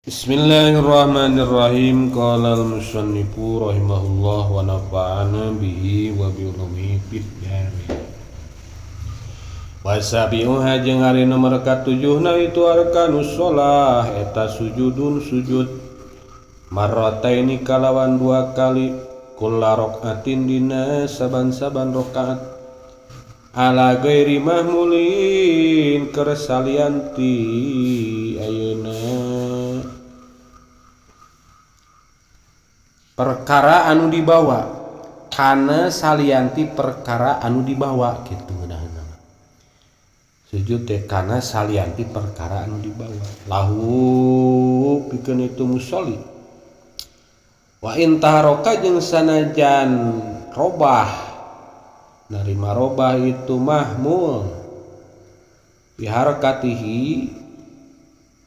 Bismillahirrahmanirrahim. Qala al-musannifu rahimahullah wa nafa'ana bihi wa bi ulumihi fid dharain. Wasabi'uha jeung ari nomor katujuhna itu arkanus shalah eta sujudun sujud marrataini kalawan dua kali kulla rakaatin dina saban-saban rakaat ala ghairi mahmulin keur salianti ayeuna perkara anu dibawa kana salianti perkara anu dibawa kitu ngeunahna sujud teh kana salianti perkara anu dibawa lahu pikeun itu musolli wa in taharaka jeung sanajan robah narima robah itu mahmul biharakatihi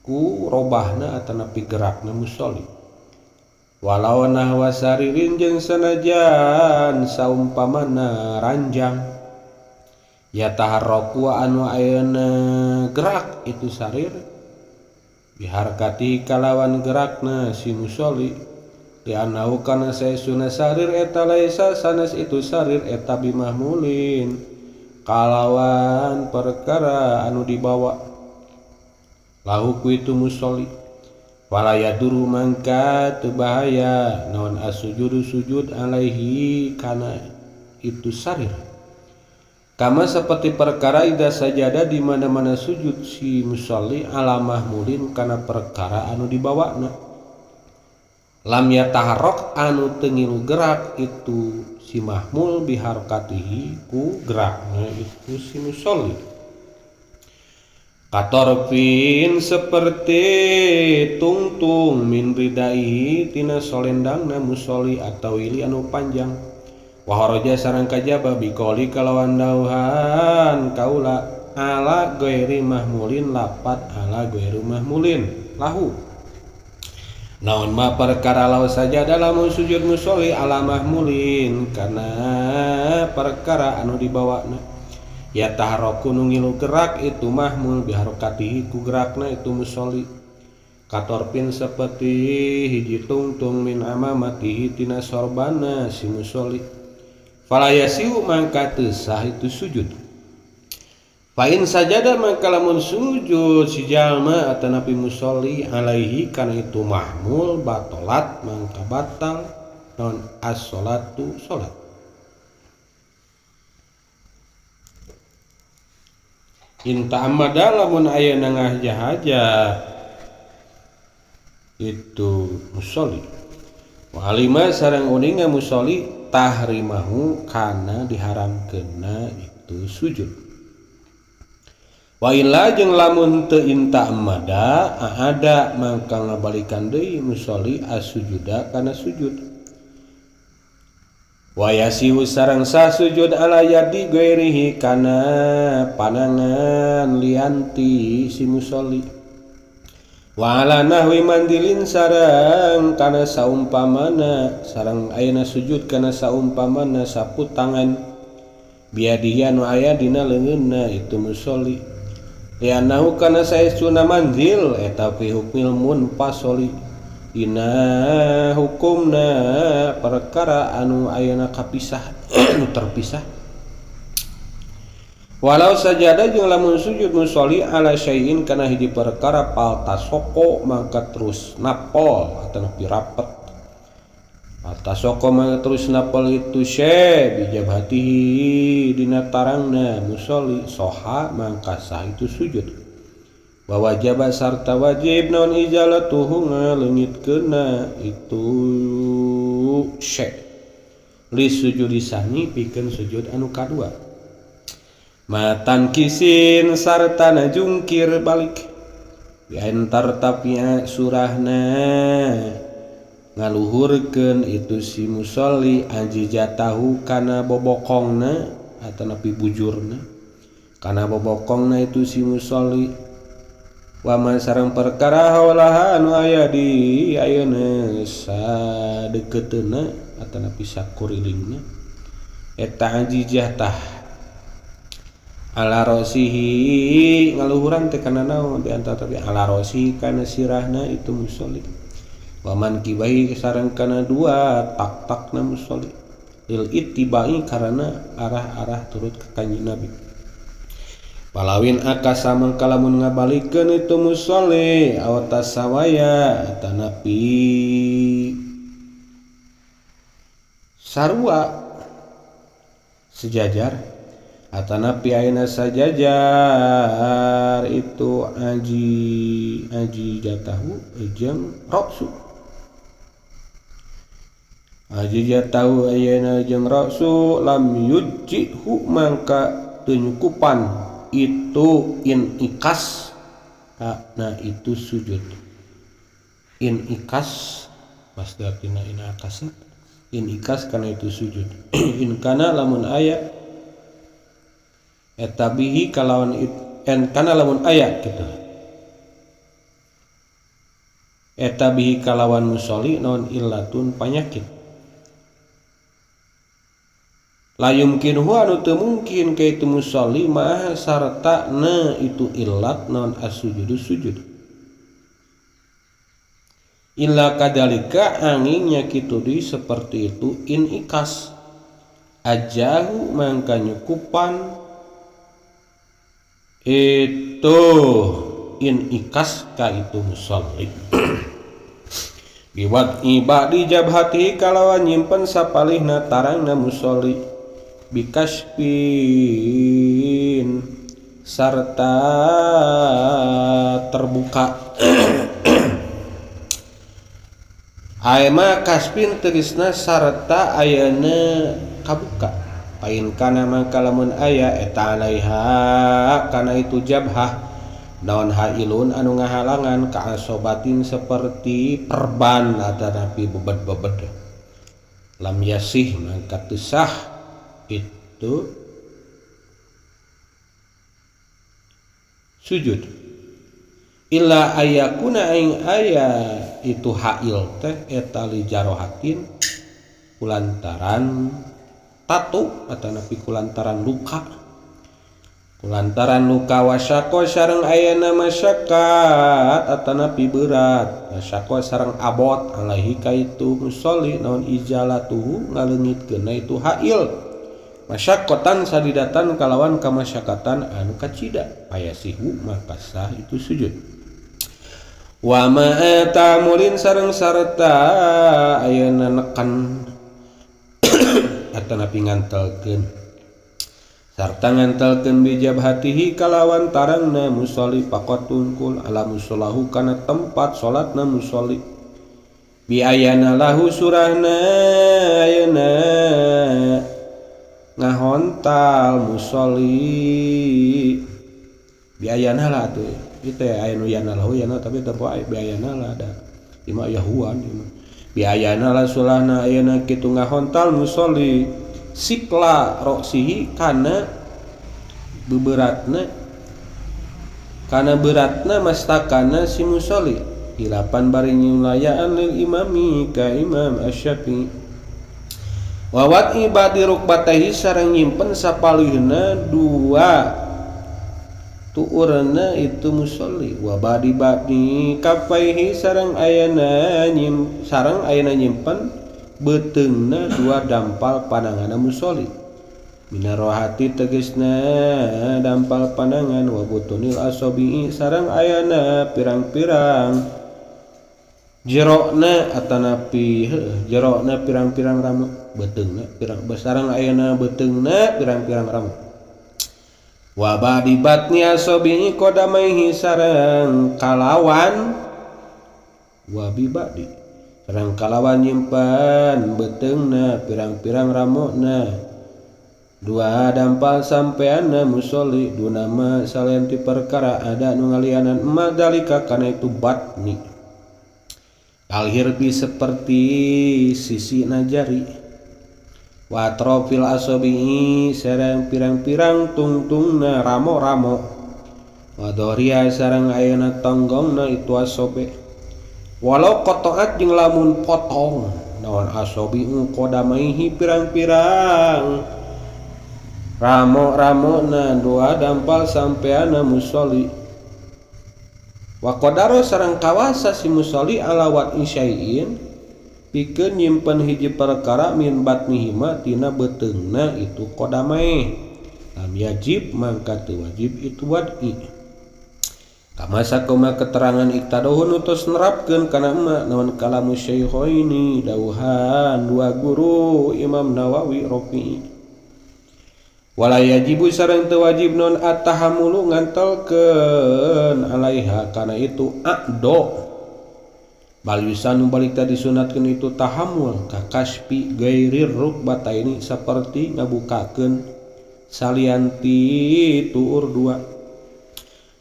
ku robahna atanapi gerakna musolli walau nahwa saririn jeung sanajan saumpamana ranjang ya taharraku anu ayeuna gerak itu sarir biharkati kalawan gerakna si musolli li'annahu kana saesuna sarir eta laisa sanes itu sarir eta bimahmulin kalawan perkara anu dibawa lahu ku itu musolli wala yaduru mangka teu bahaya naon asujudu sujud alaihi kana itu sarir kama seperti perkara ida sajada di mana-mana sujud si musolli ala mahmulin kana perkara anu dibawana lam yataharrak anu teu ngilu gerak itu si mahmul biharkatihi ku gerakna itu si musolli katorfin seperti tungtung min ridaihi tina solendangna musolli atau ili anu panjang waharaja sareng kajaba biqoli kalawan dauhan kaula ala ghairi mahmulin lapat ala ghairi mahmulin lahu naon ma perkara law saja dalam sujud musolli ala mahmulin kana perkara anu dibawana ya taharraku nu ngilu gerak itu mahmul biharokatihi ku gerakna itu musolli katorpin seperti hiji tungtung min amamatihi tina sorbana si musolli fala yasiu mangka teu sah itu sujud fa in sajada mangka lamun sujud si jalma atanapi musolli alaihi kana itu mahmul batalat mangka batal non as-salatu salat. Inta amada lamun aya ngahja-haja itu musolli wa alima sareng uninga musolli tahrimahu kana diharamkeunna itu sujud wa illa jeung lamun teu inta amada ada mangka ngabalikan deui musolli asujuda kana sujud wa yasihu sareng sah sujud ala yadi ghairihi kana panangan lianti si musolli wa ala nahwi mandilin sareng kana saumpamana sareng ayeuna sujud kana saumpamana sapu tangan biadihi anu aya dina leungeunna itu musolli li'annahu kana saestuna manzil eta fi hukmil munfasoli dina hukumna perkara anu ayeuna kapisah anu terpisah walau sajada jeung lamun sujud musolli ala syai'in kana hiji perkara paltasoko mangka terus napol atanapi rapet paltasoko mangka terus napol itu syai bijabhatihi dina tarangna musolli soha mangka sah itu sujud wa wajaba sarta wajib naon ijalatuhu ngaleungitkeunna itu syai li sujudi sani pikeun sujud anu kadua matan kisin sartana jungkir balik diantar tapia surahna ngaluhurkeun itu si musolli ajijatahu kana bobokongna atanapi bujurna kana bobokongna itu si musolli wa man sareng perkara haulaha anu aya di ayeuna sadeukeutna atanapi sakurilingna eta ajijah tah Ala rosihi ngaluhuran teh kana naon di antara tapi ala rosihi kana sirahna itu musolli. Waman kibai sareng kana dua tak-takna musolli. Lil ittibai karena arah-arah turut ke Kanjeng Nabi. Palawin akasa mangka lamun ngabalikeun itu musolli aw tasawaya tanapi sarua sejajar atanapi ayeuna sajajar itu aji jatahu jeung roksu aji jatahu ayeuna jeung roksu lam yujjihu mangka teu nyukupan itu in ikas nah itu sujud in ikas masdar tina in akasa in ikas kana itu sujud in kana lamun aya eta bihi kalawan en kana lamun aya kitu eta bihi kalawan musolli naon illatun panyakit la yumkinuhu anu teu mungkin ka itu musolli mah sarta na itu illat naon as-sujudu sujud illa kadalika anginnya kitu deui seperti itu in ikas ajahu mangka nyukupan itu in ikas ka itu musolli biwat ibadi jabhati kalawan nyimpen sapalihna tarangna musolli bikasbin sarta terbuka aema kasbin tegasna sarta ayeuna kabuka pain kana mangka lamun aya eta alaiha kana itu jabhah naon hailun anu ngahalangan ka asobatin seperti perban atanapi bebed-bebed lam yasih mangka teu sah itu sujud illa ayakuna aing aya itu hail teh eta li jarohatin kulantaran tatu atanapi kulantaran luka wasyaqo sareng ayana masyakat atanapi berat wasyaqo sareng abot alaihi ka itu musolli naon ijalatuhu ngaleungitkeunna itu hail masyakotan sadidatan kalawan kamasyakatan anu kacida payasihu maka sah itu sujud wa ma tamulin sareng sarta ayeuna neken atanapi ngantelkeun sarta ngantelkeun bijabhatihi kalawan tarangna musolli faqat tungkul ala musollahu kana tempat salatna musolli biayana lahu surahna ayeuna ngahontal musolli biayana lah tuh itu ya aya nu yana lahu yana tapi teu poe biayana lah da ima yahuan ima biayana lah sulahna ayeuna kitu ngahontal musolli sikla roksihi kana beberatna kana beratna mastakana si musolli hilapan bari nyulayaan lil imami ka Imam Asy-Syafi'i wawat ibadi rukbatahi sareng nyimpen sapalihna dua tuurna itu musolli wabadi badi kafaihi sareng ayana nyim sareng ayana nyimpen beuteungna dua dampal pananganna musolli minarohati tegesna dampal panangan wa butunil asobi sareng ayana pirang-pirang jerokna atanapi jerokna pirang-pirang ramo beuteungna pirang sareng ayana beuteungna pirang-pirang ramo wa badi batni asobi qadamaihi sareng kalawan wa bibadi sareng kalawan nyimpan beuteungna pirang-pirang ramona dua dampal sampeanna musolli dunama salian ti perkara ada nu ngalianan emak dalika kana itu batni alhirbi seperti sisi najari wa trofil asobi sareng pirang-pirang tungtungna ramo-ramo wa doria sareng ayeuna tonggongna itu asobe walau kotoat jeung lamun potong naon asobi qodamaihi pirang-pirang Ramo-ramona dua dampal sampeana musolli. Wa qadaro sareng kawasa si musolli ala wad'i syai'in pikeun nyimpen hiji perkara min batnihima tina beuteungna itu qadamae. Lam yajib mangka teu wajib itu wad'i. Kama sakuma keterangan iktadohun utus nerapkeun kana emak naon kalamu syaikhaini dauhan dua guru Imam Nawawi Rafi'i. Wala yajibu sareng teu wajib non at-tahammulu ngantelkeun alaiha kana itu aqdo. Bal yusanu balik tadi disunatkeun itu tahammul ka kaspi gairir rukbataini saperti ngabukakeun salianti tuur dua.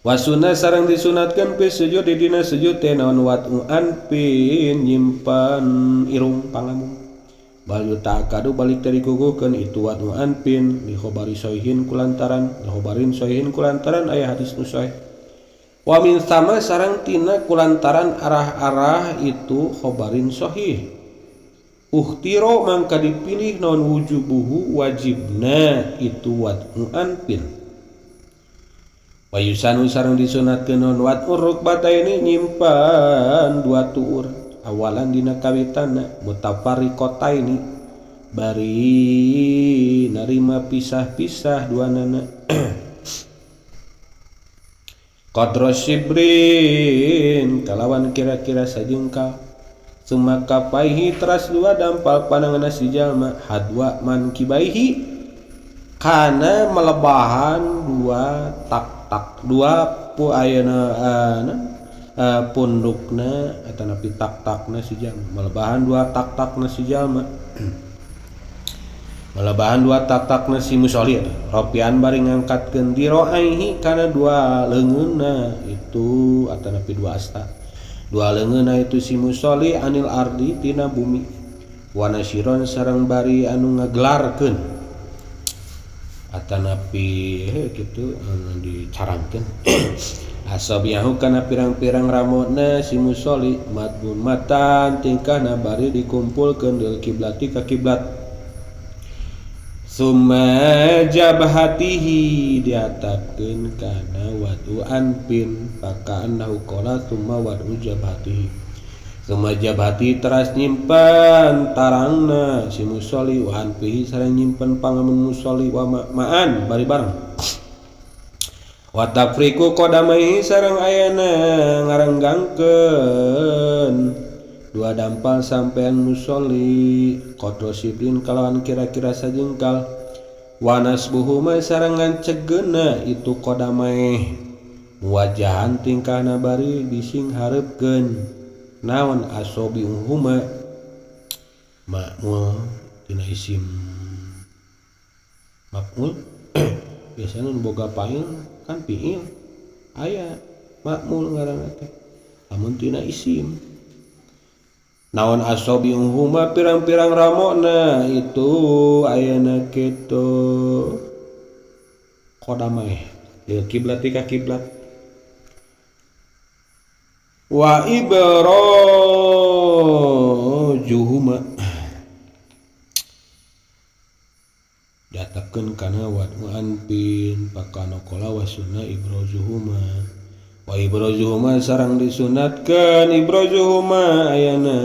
Wasuna sareng disunatkeun fi sujud di dina sujud teh naon wat'u anfin nyimpan irung pangamung. Bal yutakadu balik teh dikukuhkeun itu wat'u anfin li khabari sahihin kulantaran li khabarin sahihin kulantaran aya hadis nu sahih. Wa min sama sareng tina kulantaran arah-arah itu khabarin sahih. Uhtiro mangka dipilih naon wujubuhu wajibna itu wat'u anfin. Wa yusanu sareng disunatkeun naon wat'u rukbataini nyimpan dua tuur awalan dina kawitana mutafarriqataini bari narima pisah-pisah dua nana. Qadra shibrin kalawan kira-kira sajengkal summa kafaihi teras dua dampal pananganna si jalma hadwa mankibaihi kana melebahan dua tak dua pu ayeuna pundukna atanapi tak-takna si jalma melebahan dua tak-takna si jalma melebahan dua tak-takna si musolli ropian bari ngangkatkeun diroaihi kana dua leungeunna itu atanapi dua asta dua leungeunna itu si musolli anil ardi tina bumi wanasyiron sareng bari anu ngagelarkeun atanapi kitu anu dicarangkeun asabiyahu kana pirang-pirang ramona si musolli matbun matan tingkahna bari dikumpulkeun lil kiblati ka kiblat summa jabhatihi diatapkeun kana wadu anfin paka'annahu qala summa wadu jabhatihi summa jabhati teras nyimpen tarangna si musolli wa anfihi sareng nyimpen pangamun musolli wa ma'an bari bareng wa tafriqu qadamaihi sareng ayana ngarenggangkeun dua dampal sampean musolli qadra sibrin kalawan kira-kira sajengkal wa nasbuhuma sareng ngancegeuna itu qadamaeh muwajahan tingkahna bari dising hareupkeun naon asobi huma ma'mul tina isim maf'ul biasana nu boga fa'il kan fi'il aya ma'mul ngaranna teh lamun tina isim naon asobi huma pirang-pirang ramona itu ayana kitu qadamaeh lil kiblat ka kiblat wa ibrajuhuma diatapkeun kana wadu anfin pakana qala wa sunna ibrajuhuma wa ibrajuhuma sareng disunatkeun ibrajuhuma ayana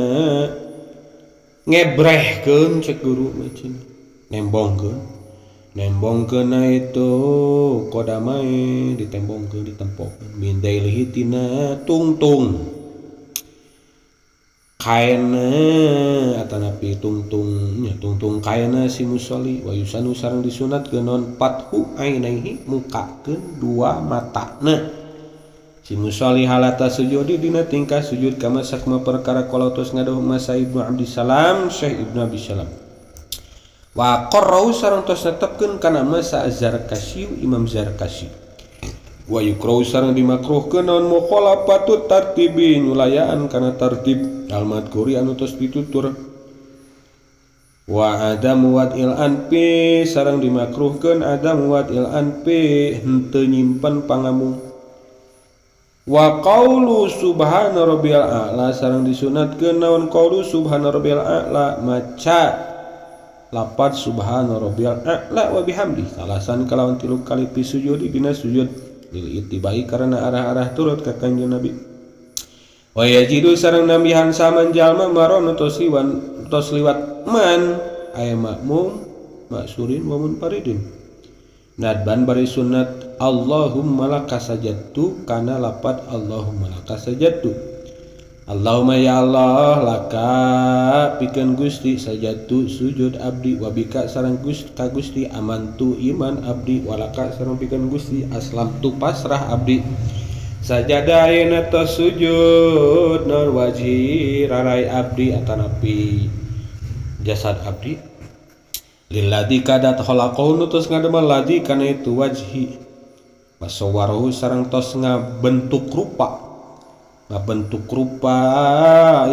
ngebrehkeun cek guru mah cenah nembongkeun nembongkeun itu qadamae ditembongkeun ditempokeun min dailihi tina tungtung kaena atanapi tungtungnya tungtung kaena si musolli wa yusanu sareng disunatkeun non fathu ainaihi mukakeun dua matana si musolli halata sujudi dina tingkah sujud kama sakma perkara qala tos ngaduh masa Ibnu Abdisalam Syekh Ibnu Abdisalam wa qarrau sareng tos netepkeun kana masa Zarkasyi Imam Zarkasyi wa yukrau sareng dimakruhkeun naon mukhalafatu tartibi nyulayaan kana tartib al madkuri anu tos ditutur wa adam wad'il anfi sareng dimakruhkeun adam wad'il anfi henteu nyimpen pangamung wa qaulu subhana rabbiyal a'la sareng disunatkeun naon qaulu subhana rabbiyal a'la maca lapad subhana rabbiyal a'la wa bihamdi salasan kalawan 3 kali fi sujudi dina sujud lil ittibai karena arah-arah turut ka Kanjeng Nabi. Wa yajidu sareng nambihan saman jalma maron tos liwat man aya makmum maksurin wa munfaridin nadban bari sunat Allahumma laka sajadtu kana lapad Allahumma laka sajadtu. Allahumma ya Allah laka pikeun Gusti sajadtu sujud abdi wa bika sareng ka Gusti amantu iman abdi walaka sareng pikeun Gusti aslamtu pasrah abdi. Sajadah ayeuna tos sujud nur wajhi rarai abdi atanapi jasad abdi lilladzi kadat khalaqahu nu tos ngadamel ladzi kana itu wajhi wasawwarahu sareng tos ngabentuk rupa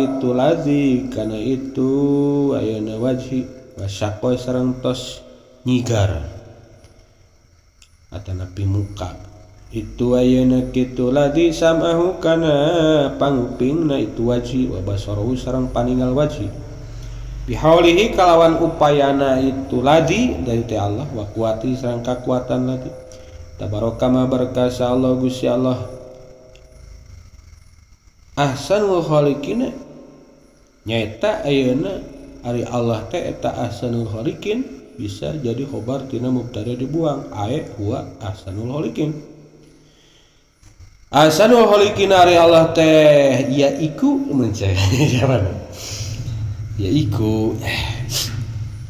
itu ladzi kana itu ayeuna wajhi wasaqo sareng tos nyigar atanapi muka itu ayeuna kitu ladzi samahu kana pangupingna itu wajhi wa basarahu sareng paningal wajhi bihaulihi kalawan upayana itu ladzi dari teh Allah wa kuati sareng kakuatan ladzi tabaraka ma berkasa Allah Gusti Allah ahsanul khaliqina nyaeta ayeuna ari Allah teh eta ahsanul khaliqin bisa jadi khobar tina mubtada dibuang ae huwa ahsanul khaliqin. Ahsanul khaliqin ari Allah teh ya iku mencari siapa ya iku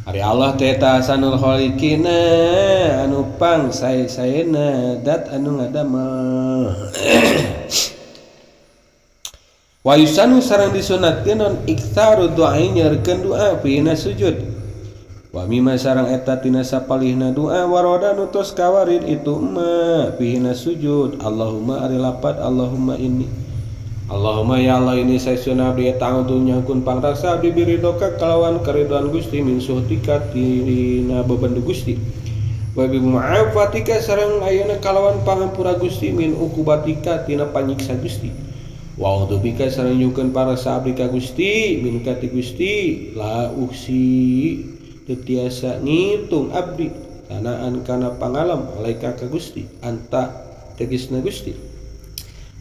ari Allah teh eta ahsanul khaliqin anu pang sae-saena dat anu ngadamel. Wa yusanu sareng disunatkeun non iktsaru du'a nyeurkeun doa pina sujud. Wa mimma sareng eta tina sapalihna doa waroda nu tos kawarid itu ma pihina sujud Allahumma ari lapad Allahumma inni Allahumma ya Allah ini saesuna abdi eta nyangkun pangraksa abdi biridoka kalawan karidoan Gusti min suhtika tina bebendu Gusti wa bi mu'afatika sareng ayeuna kalawan pangampura Gusti min uqubatika tina panyiksa Gusti wa a'udzubika sareng nyungkeun paraksa abdi ka Gusti min ka ti Gusti la uksi teu tiasa ngitung abdi tanaan kana pangalam alaika ka Gusti anta tegasna Gusti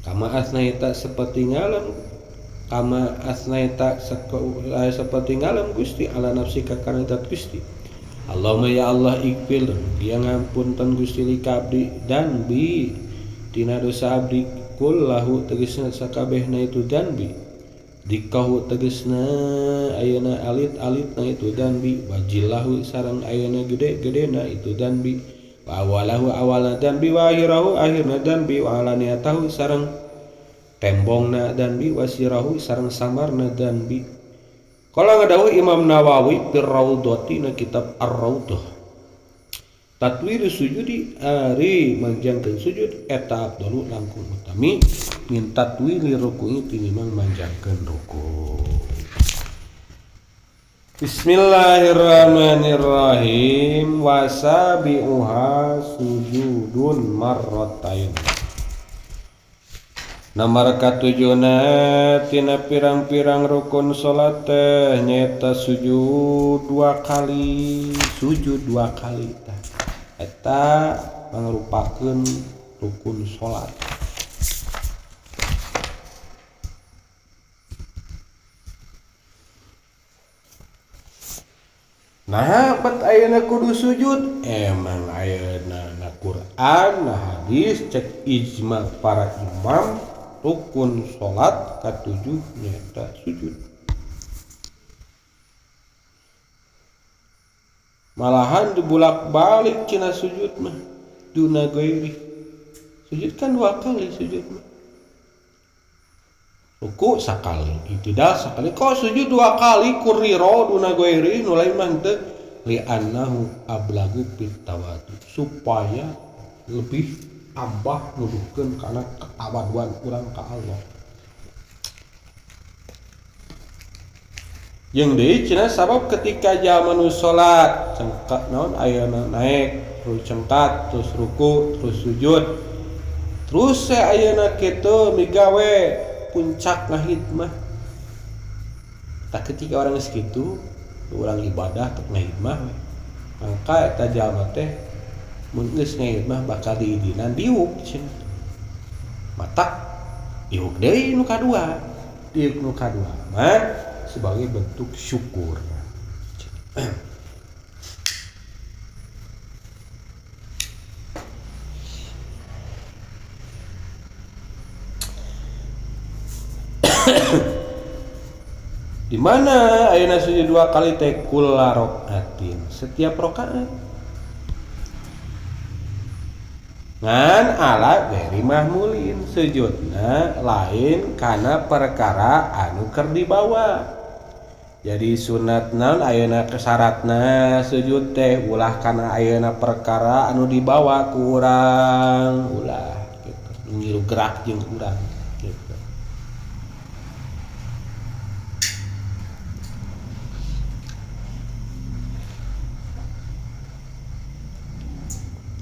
kama asnaita seperti ngalam kama asnaita seperti ngalam Gusti ala nafsika kana dat Gusti. Allahumma ya Allah ikfir dia ngampunten Gusti li ka abdi dan bi tina dosa abdi kullahu tegasna sakabehna itu dan bi dikahu tegesna ayeuna alit-alitna itu danbi wajillahu sareng ayeuna gede-gedena itu danbi wa awalahu awalna danbi wa akhirahu akhirna danbi wa alaniyatahu sareng tembongna danbi wasirahu sareng samarna danbi. Kala ngadawuh Imam Nawawi fir Raudhati na kitab Ar-Raudhah tatwil sujudi ari manjangkeun sujud eta afdalu langkung utami min tatwili ruku'i tinimbang manjangkeun ruku. Bismillahirrahmanirrahim. Wasabi'uha sujudun marratain. Nomor katujuna tina pirang-pirang rukun salat teh nyaeta sujud dua kali, sujud dua kali tah. Eta mangrupakeun rukun salat. Nah, bet ayeuna kudu sujud? Emang ayeuna na Quran, na hadis, cek ijma para imam, rukun salat katujuh nyaeta sujud. Malahan dibulak-balik cina sujud mah duna gairi. Sujud kan dua kali sujud mah. Ruku sakali, itidal sakali. Kok sujud dua kali kuriro duna gairi nu lain mah henteu li annahu ablagu fit tawadu, supaya lebih tambah nuduhkeun kana ketawaduan urang ka Allah. Jeung deui cenah sabab ketika jalma nu salat cengkat naon ayeuna naik terus cengkat terus ruku terus sujud terus ayeuna kitu migawe puncak ngahidmah. Tak ketika orang segitu Urang ibadah tek ngahidmah we. Mangka eta jalma teh mun geus ngahidmah bakal diidinan diuk cenah. Matak diuk deui nu kadua. Diuk nu kadua mah sebagai bentuk syukur. Di mana ayeuna sujud dua kali teh kula rokaatin, setiap rokaat. Ngan ala ghairi mahmulin, sujudna lain kana perkara anu keur dibawa. Jadi sunat naon ayeuna kesaratna sujud teh ulah kana ayeuna perkara anu dibawa ku urang, ulah gitu. Ngilu gerak jeung urang gitu.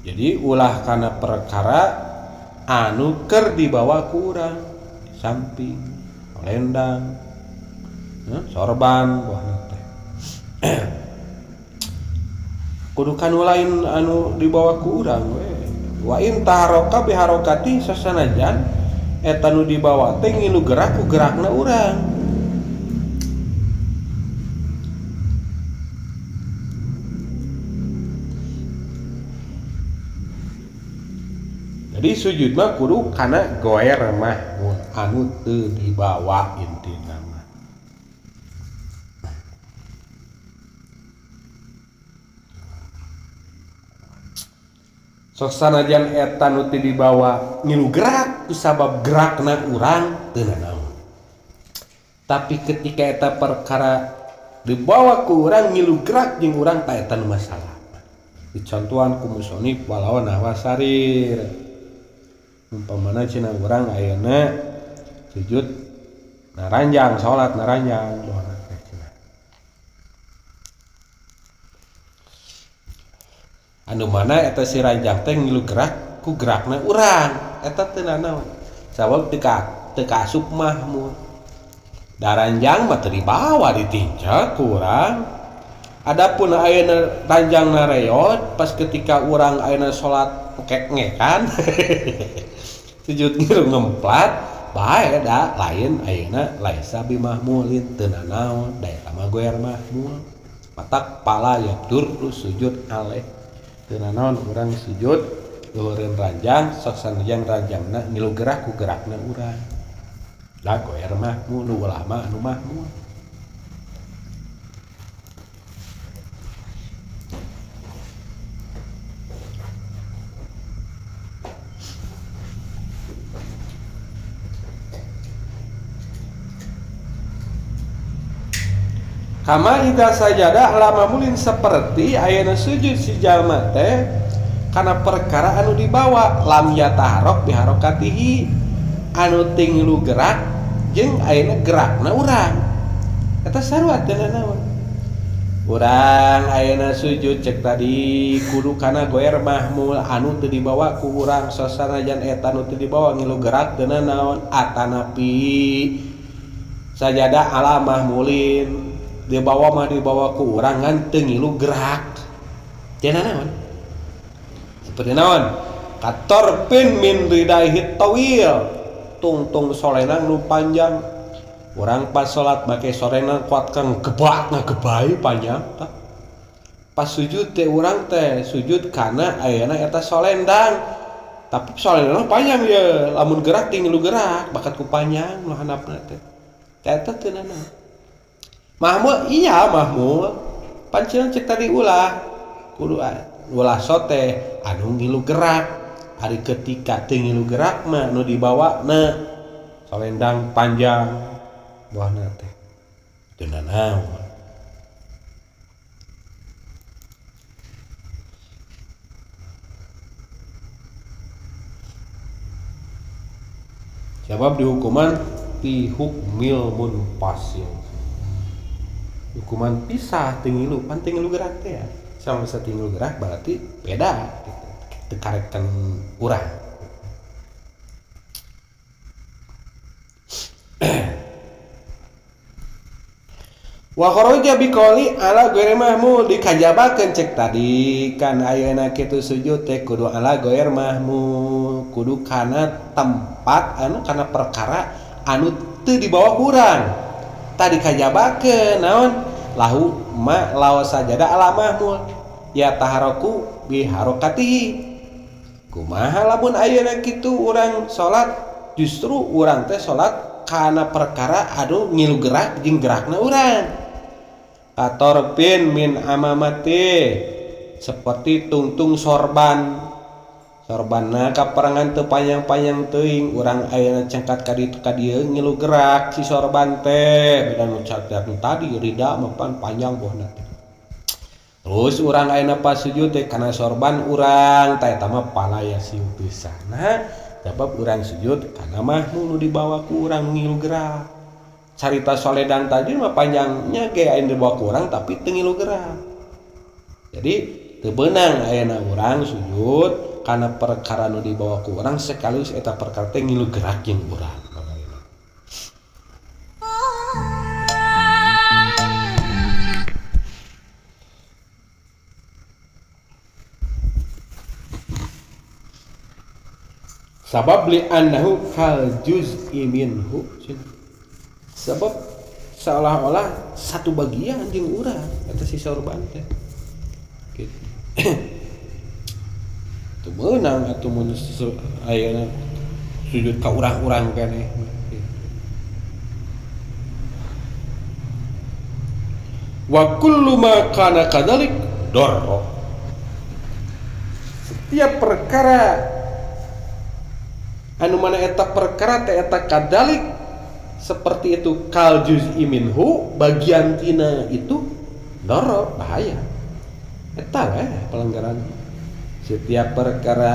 Jadi ulah kana perkara anu keur dibawa ku urang, samping, lendang, sorban buahna teh. Kudu kanu lain anu dibawa ku urang we. Wa in taharaka biharakati sasanajan eta nu dibawa teh ngilu gerak ku gerakna urang. Jadi sujud mah kudu kana goer mah anu teu dibawa intina mah. Sok sanajan eta nu teu dibawa ngilu gerak ku sabab gerakna urang teu nanaon. Tapi ketika eta perkara dibawa ku urang ngilu gerak jeung urang ta eta nu masalah. Dicontohan ku musonif walawan nahwa sarir. Umpamana cenah urang ayeuna sujud naranjang, salat naranjang doana teh cenah. Anu mana eta si ranjang teh ngilu gerak ku gerakna urang, eta teu nanaon. Sabab teu kaasup mahmud. Da ranjang mah teu dibawa ditinca ku urang. Adapun ayeuna ranjang nareyot pas ketika urang ayeuna salat ngek-ngekan sujud ngilu ngemplat bae da lain ayeuna laisa bimahmulin teu nanaon da eta mah goer mahmul. Matak pala ya dur sujud aleh teu nanaon urang sujud luhureun ranjang sok sanajan ranjangna ngilu gerak ku gerakna urang. Da goer mahmul nu ulama anu mahmul. Kama idza sajada lama mulin seperti ayeuna sujud si jalma teh kana perkara anu dibawa lam yataharok biharokatihi anu tinglu gerak jeung ayeuna gerakna urang. Eta sarua teu nanaon. Urang ayeuna sujud cek tadi kudu kana goer mahmul anu teu dibawa ku urang sasanajan eta anu teu dibawa ngilu gerak teu nanaon atanapi sajada ala mahmulin dibawa mah dibawa ku urang ngan teu ngilu gerak. Teu nanaon. Seperti naon? Katorpin min ridaihi tawil. Tungtung solenang nu panjang. Urang pas salat make solenang kuat kang gebak ngagebai panjang tah. Pas sujud teh urang teh sujud kana ayeuna eta solendang. Tapi solendang panjang ye, lamun gerak teu ngilu gerak, bakat ku panjang nu handapna teh. Eta teu nanaon. Mahmud iya mahmud pancen cek tadi ulah kudu ulah sote anu ngilu gerak ari ketika teu ngilu gerak mah nu dibawa na solendang panjang buahna teh teu nanaon. Sebab dihukuman ti hukmil munfasil. Hukuman pisah teu ngilu, pan teu ngilu gerak teh ya. Sama bisa teu ngilu gerak berarti beda gitu. Teu karekan urang. Wa kharaja biqauli ala ghairi mahmul dikajabakeun cek tadi kan ayeuna kitu sujud teh kudu ala ghairi mahmul kudu kana tempat anu kana perkara anu teu dibawa kurang tadi kajabakeun naon lahu ma law sajada ala mahmul ya taharoku bi harokatihi kumaha lamun ayeuna kitu urang salat justru urang teh salat kana perkara anu ngilu gerak jeung gerakna urang katorpin min amamati seperti tungtung sorban sorbanna kaperangan teu panjang-panjang teuing urang ayeuna cengkat ka ditu ka dieu ngilu gerak si sorban teh beda nu tadi rida mah pan panjang bohna teh. Terus urang ayeuna pas sujud teh kana sorban urang tah eta mah palaya siu pisan. Nah, sebab urang sujud kana mahmul nu dibawa ku urang ngilu gerak. Carita soledang tadi mah panjangnya ge aya dibawa ku urang tapi teu ngilu gerak. Jadi teu beunang ayeuna urang sujud kana perkara nu dibawa ku urang sekaligus eta perkara teh ngilu gerak jeung urang. Sabab li annahu kal juz'i minhu, sebab seolah-olah satu bagian jeung urang eta si sorban teh gitu. Teu meunang atuh mun ayeuna sujud ka urang-urang keneh. Wa kullu ma kana kadzalik darra, setiap perkara anu mana eta perkara teh eta kadzalik seperti itu kal juz'i minhu bagian tina itu doro bahaya eta we pelanggaran. Setiap perkara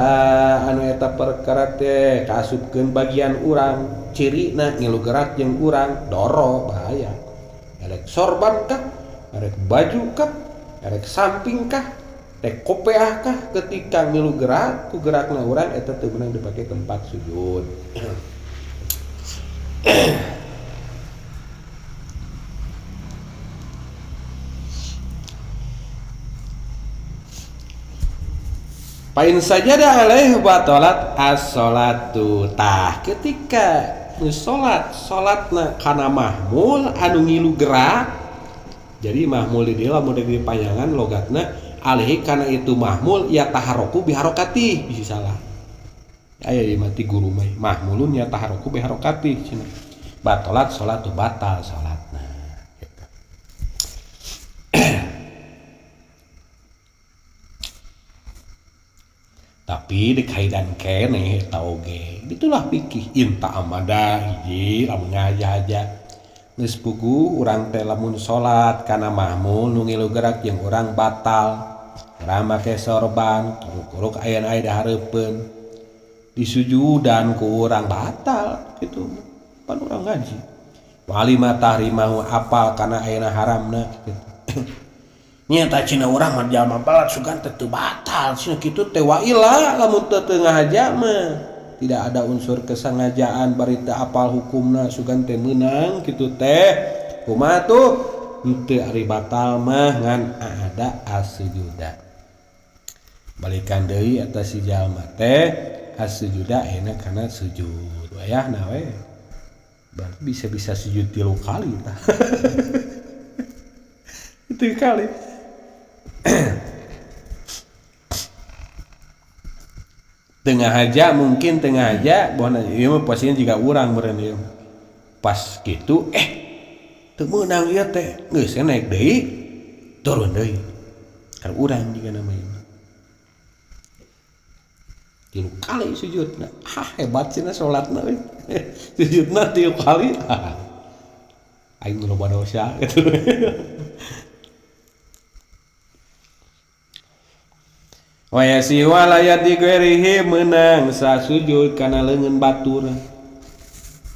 anu eta perkara teh kaasupkeun bagian urang cirina ngilu gerak jeung urang doro bahaya. Erek sorban kah, erek baju kah, erek samping kah, teh kopeah kah, ketika ngilu gerak ku gerakna urang eta teu meunang dipake tempat sujud. Pain sajada alaihi batalat as-salatu. Tah ketika salat salatna kana mahmul anu ngilu gerak. Jadi mahmul di dieu lamun di panjangan logatna alaihi kana itu mahmul ya taharoku biharokati bisa salah. Aya di mati guru mah mahmulun ya taharoku biharokati cenah. Batalat salatu batal salatna. Gitu. Tapi dikaidan keneh eta oge. Itulah fikih inta amada hiji lamun ngaja-aja. Geus puguh urang teh lamun salat kana mahmul nu ngilu gerak jeung urang batal. Urang make sorban, kuruk-kuruk aya aya dihareupeun. Disujudan ku urang batal kitu. Pan urang ngaji. Walima tahrimahu apal kana ayeuna haramna kitu. Nyata cina urang mah jalma balat sugan teh teu batal cenah kitu teh wa ila lamun teu teu ngahaja mah tidak ada unsur kesengajaan bari teu apal hukumna sugan teh meunang kitu teh kumaha tuh henteu ari batal mah ngan ada asujuda balikan deui eta si jalma teh asujuda ayeuna kana sujud wayahna we berarti bisa-bisa sujud 3 kali tah. 3 kali. Tengah aja mungkin tengah aja bohna ieu mah posisinya jiga urang meureun ieu. Pas kitu teu meunang ieu teh geus naik deui turun deui. Kan urang jiga nama ieu. 3 kali sujudna. Ah hebat cenah salatna euy. Sujudna 3 kali. Aing loba dosa gitu. Wa yasihu ala yadi ghairihi meunang sasujud kana leungeun batur.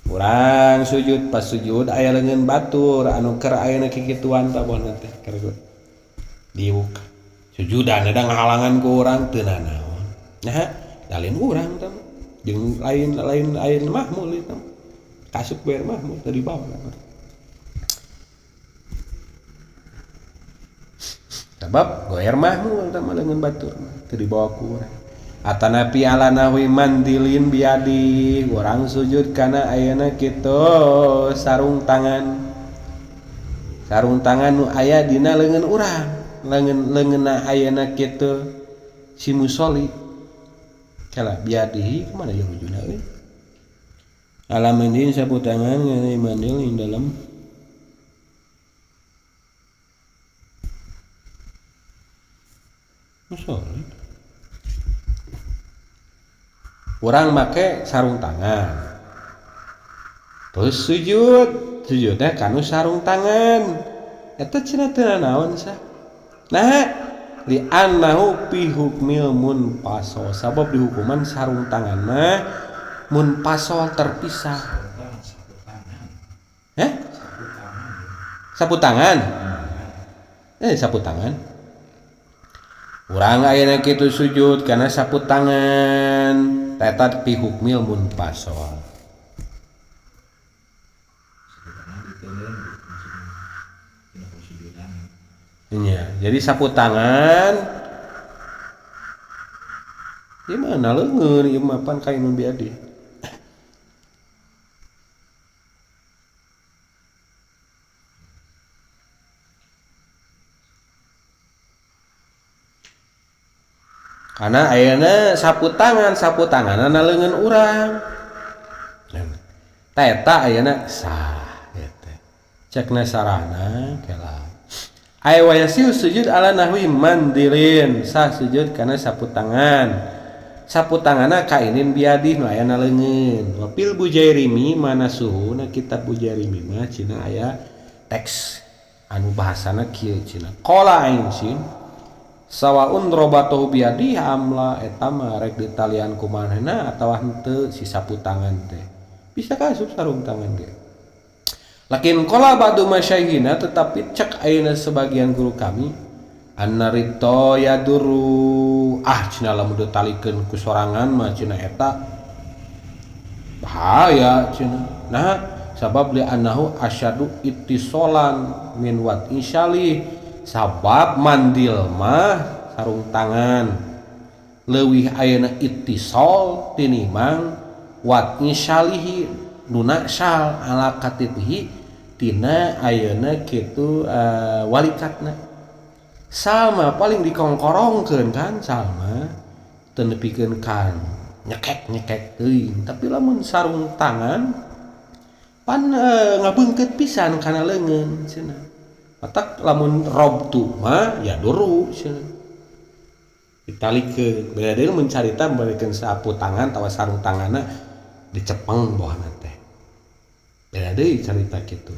Urang sujud pas sujud aya leungeun batur anu keur ayeuna kikituan tah bohna teh keur diuk. Sujudan ada ngahalangan ku urang teu nanaon. Nah, dalin urang tah jeung lain-lain lain mahmul itu. Kasup ber mahmul teu dibawa. Sabab goer mahmu eta mah leungeun batur teu dibawa ku urang. Atanapi ala nahwi mandilin biadi urang sujud kana ayeuna kitu sarung tangan. Sarung tangan nu aya dina leungeun urang, leungeun leungeunna ayeuna kitu si musoli. Kala biadihi kumaha ieu wujudna euy? Ala mandil sapu tangan ngan mandil ing dalam musoli. Urang make sarung tangan. Terus sujud, sujudnya kanu sarung tangan. Eta cenah teu naon sah. Nah, li annahu fi hukmil munfasal. Sabab dihukuman sarung tangan mah munfasal terpisah. Heh? Sapu tangan. Sapu tangan. Urang ayeuna kitu sujud kana sapu tangan eta fi hukmil munfasal. Nya, jadi sapu tangan ieu mah leungeun ieu mah pan kain biadi. Karena ayeuna sapu tangan, sapu tanganna leungeun urang. Ta eta ayeuna sah eta. Cekna sarana kela. Ay wa yasiu sujud ala nahwi mandilin, sah sujud kana sapu tangan. Sapu tanganna kainin biadih nu aya na leungeun. Wa fil bujairimi mana suhuna kitab bujairimi mah cenah aya teks anu bahasana kieu cenah. Qala ain sin sawaun robatohu biadi amla eta mah rek ditalian ku manehna atawa henteu si sapu tangan teh bisa kasup sarung tangan ge. Lakin qala ba'du masyayihina, tetapi cek ayeuna sebagian guru kami annarito yaduru, ah cenah lamun ditalikeun ku sorangan mah cenah eta bahaya cenah. Nah sabab li annahu asyadu ittisolan min wat insyali, sabab mandil mah sarung tangan leuwih ayeuna ittisal tinimang wat insyalihi nuna sal ala katipihi tina ayeuna kitu walikatna. Salma paling dikongkorongkeun kan salma teu nepikeun kan nyekek-nyekek teuing, tapi lamun sarung tangan pan ngabeungkeut pisan kana leungeun cenah. Matak lamun robtu mah ya duru cenah. Ditalikeun. Beda deui mun carita balikeun sapu tangan atawa sarung tanganna dicepeng bawahna teh. Beda deui carita kitu.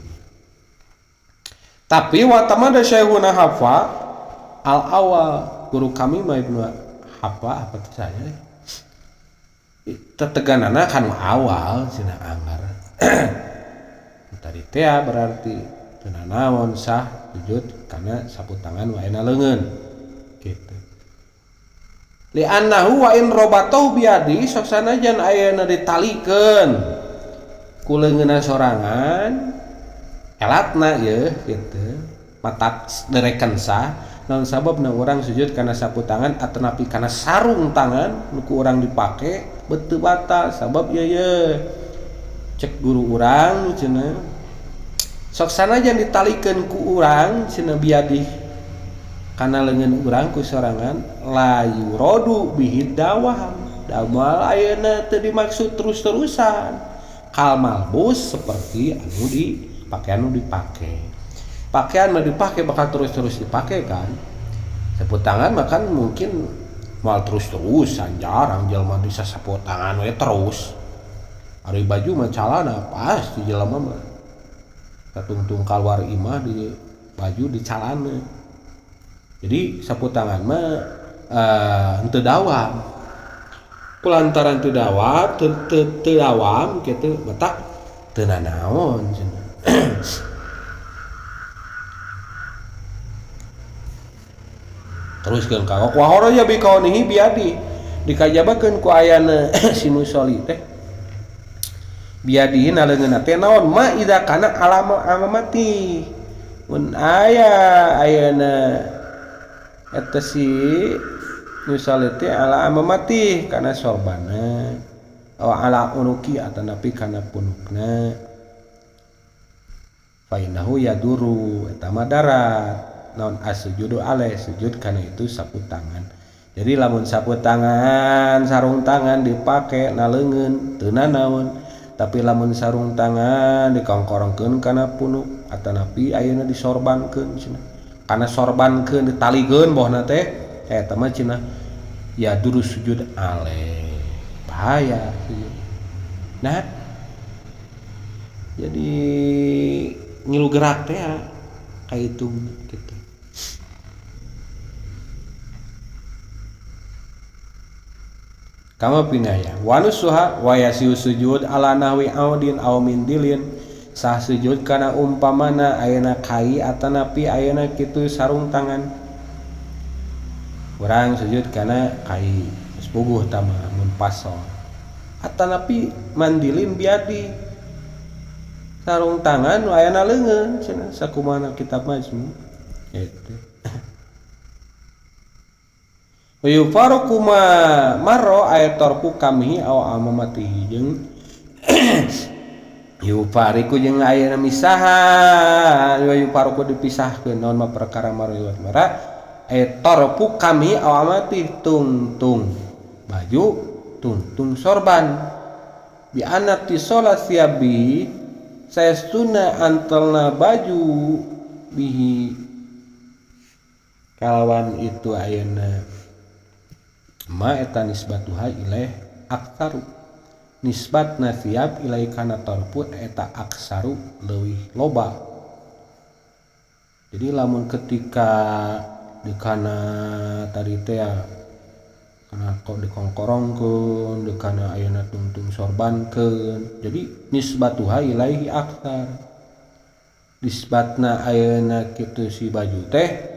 Tapi wa tamada syekhuna Hafa al awal, guru kami mah Ibnu Hafa apa teh saya teteganana kan awal cenah anggar. Tadi teh berarti teu nanaon sah sujud kana sapu tangan waena leungeun kitu. Li annahu wa in robatahu biadi, sok sanajan ayeuna ditalikeun ku leungeunna sorangan elatna yeuh kitu matak dereken sah. Naon sababna urang sujud kana sapu tangan atanapi kana sarung tangan nu ku urang dipake beuteung batal sabab ieu ye cek guru urang cenah sok sanajan ditalikeun ku urang cenah biadih kana leungeun urang ku sorangan la yuradu bihi dawam, damal ayeuna teu dimaksud terus-terusan kal malbus seperti anu di pakaian nu dipake. Pakaian mah dipake bakal terus-terus dipake kan. Sapu tangan mah kan mungkin moal terus-terusan, jarang jelema bisa sapu tangan we terus. Ari baju mah calana pasti jelema mah katungtung kaluar imah di baju di calana. Jadi sapu tangan mah henteu dawam. Kulantaran teu dawam, teu dawam kitu matak teu nanaon cenah. Teruskeun ka wa haraja bi kaunihi biadi, dikajabakeun ku ayana si musoli teh biadihi naleungeunna teh naon ma idza kana alama amamati mun aya ayana Eta si nyusolli teh ala amamati kana sorbana aw ala unuki atanapi kana punukna fa innahu yaduru eta madarat naon asjudu alaih sujud kana itu sapu tangan. Jadi lamun sapu tangan sarung tangan dipake na leungeun teu nanaon, tapi lamun sarung tangan dikongkorongkeun kana punuk atanapi ayeuna disorbankeun cenah kana sorbankeun ditalikeun bohna teh eta mah cenah ya duru sujud alaih bahaya sujud. Nah jadi ngilu gerak teh kayak itu gitu. Kama pinaya wanusuha wa yasiu sujud ala nahwi audin aw mindilin sah sujud kana umpamana ayeuna kai atanapi ayeuna kitu sarung tangan urang sujud kana kai geus puguh tah mun pasol atanapi mandilin biadi sarung tangan ayana leungeun cenah sakumana kitab majmu eta yufaruku ma marra ay tarku kamihi aw amamatihi jeung yufariku jeung ayeuna misahan yufaruku dipisahkeun naon mah perkara marra mara ay tarku kamihi aw amati tungtung baju tungtung sorban bi anati sholat siabi saestuna antelna baju bihi kalawan itu ayeuna ma eta nisbatuha ilaih aksaru nisbatna siap ilaih kana tarfu eta aksaru leuwih loba. Jadi lamun ketika di kana tadi teh kana kok dikongkorongkeun di kana ayeuna tungtung sorbankeun jadi nisbatuha ilaihi aksar nisbatna ayeuna kitu si baju teh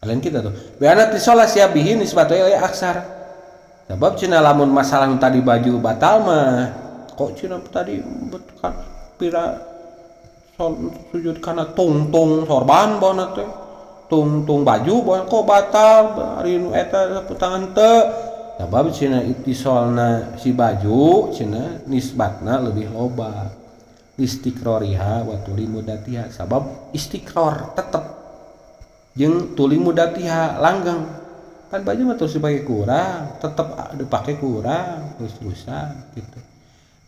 kalian kita tuh biana tisola siabihi nisbatu ilaihi aksar sebab cenah lamun masalah tadi baju batal mah kok cenah tadi pira sujud kana tungtung sorban bauna teh tungtung baju bauna kok batal ari nu eta sapu tangan teu sabab cenah ittisolna si baju cenah nisbatna lebih loba istiqrariha wa tuli mudatiha sabab istiqrar tetep jeung tuli mudatiha langgeng kan baju mah terus dipake kurang tetep dipake kurang terus-terusan gitu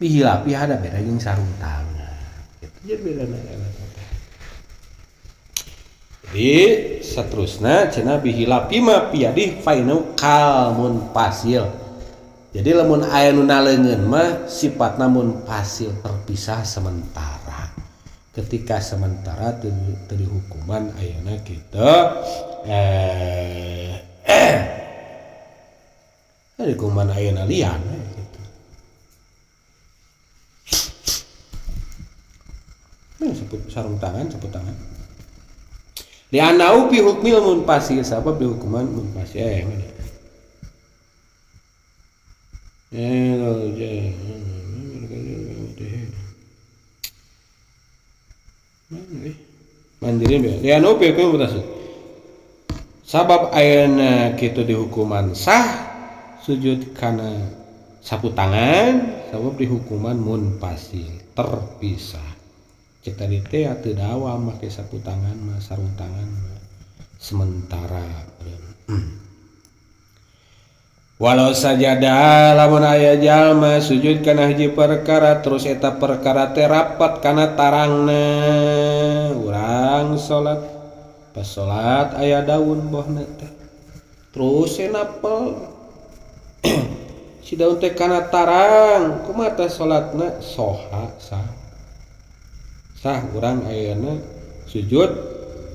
bihilapi ada beda jeung sarung tangan gitu jadi bedana. Jadi seterusna cenah bihilapi mah piadih fainau kal munfasil. Jadi lamun aya nu naleungeun mah sifatna munfasil terpisah sementara. Ketika sementara teu dihukuman ayeuna kitu hukuman ayeuna lian gitu. Sebut sarung tangan, sebut tangan. Li'annahu fi hukmil munfasil sabab di hukuman munfasil mandirin li'annahu fi hukmil munfasil sabab ayeuna kitu dihukuman sah sujud kana sapu tangan sabab dihukuman munfasil terpisah. Cek tadi teh teu dawam make sapu tangan mah sarung tangan mah sementara. Walau sajada lamun aya jalma sujud kana hiji perkara terus eta perkara teh rapat kana tarangna urang salat pas salat aya daun bohna teh terus napel si daun teh kana tarang kumaha teh salatna soha sah sah urang ayeuna sujud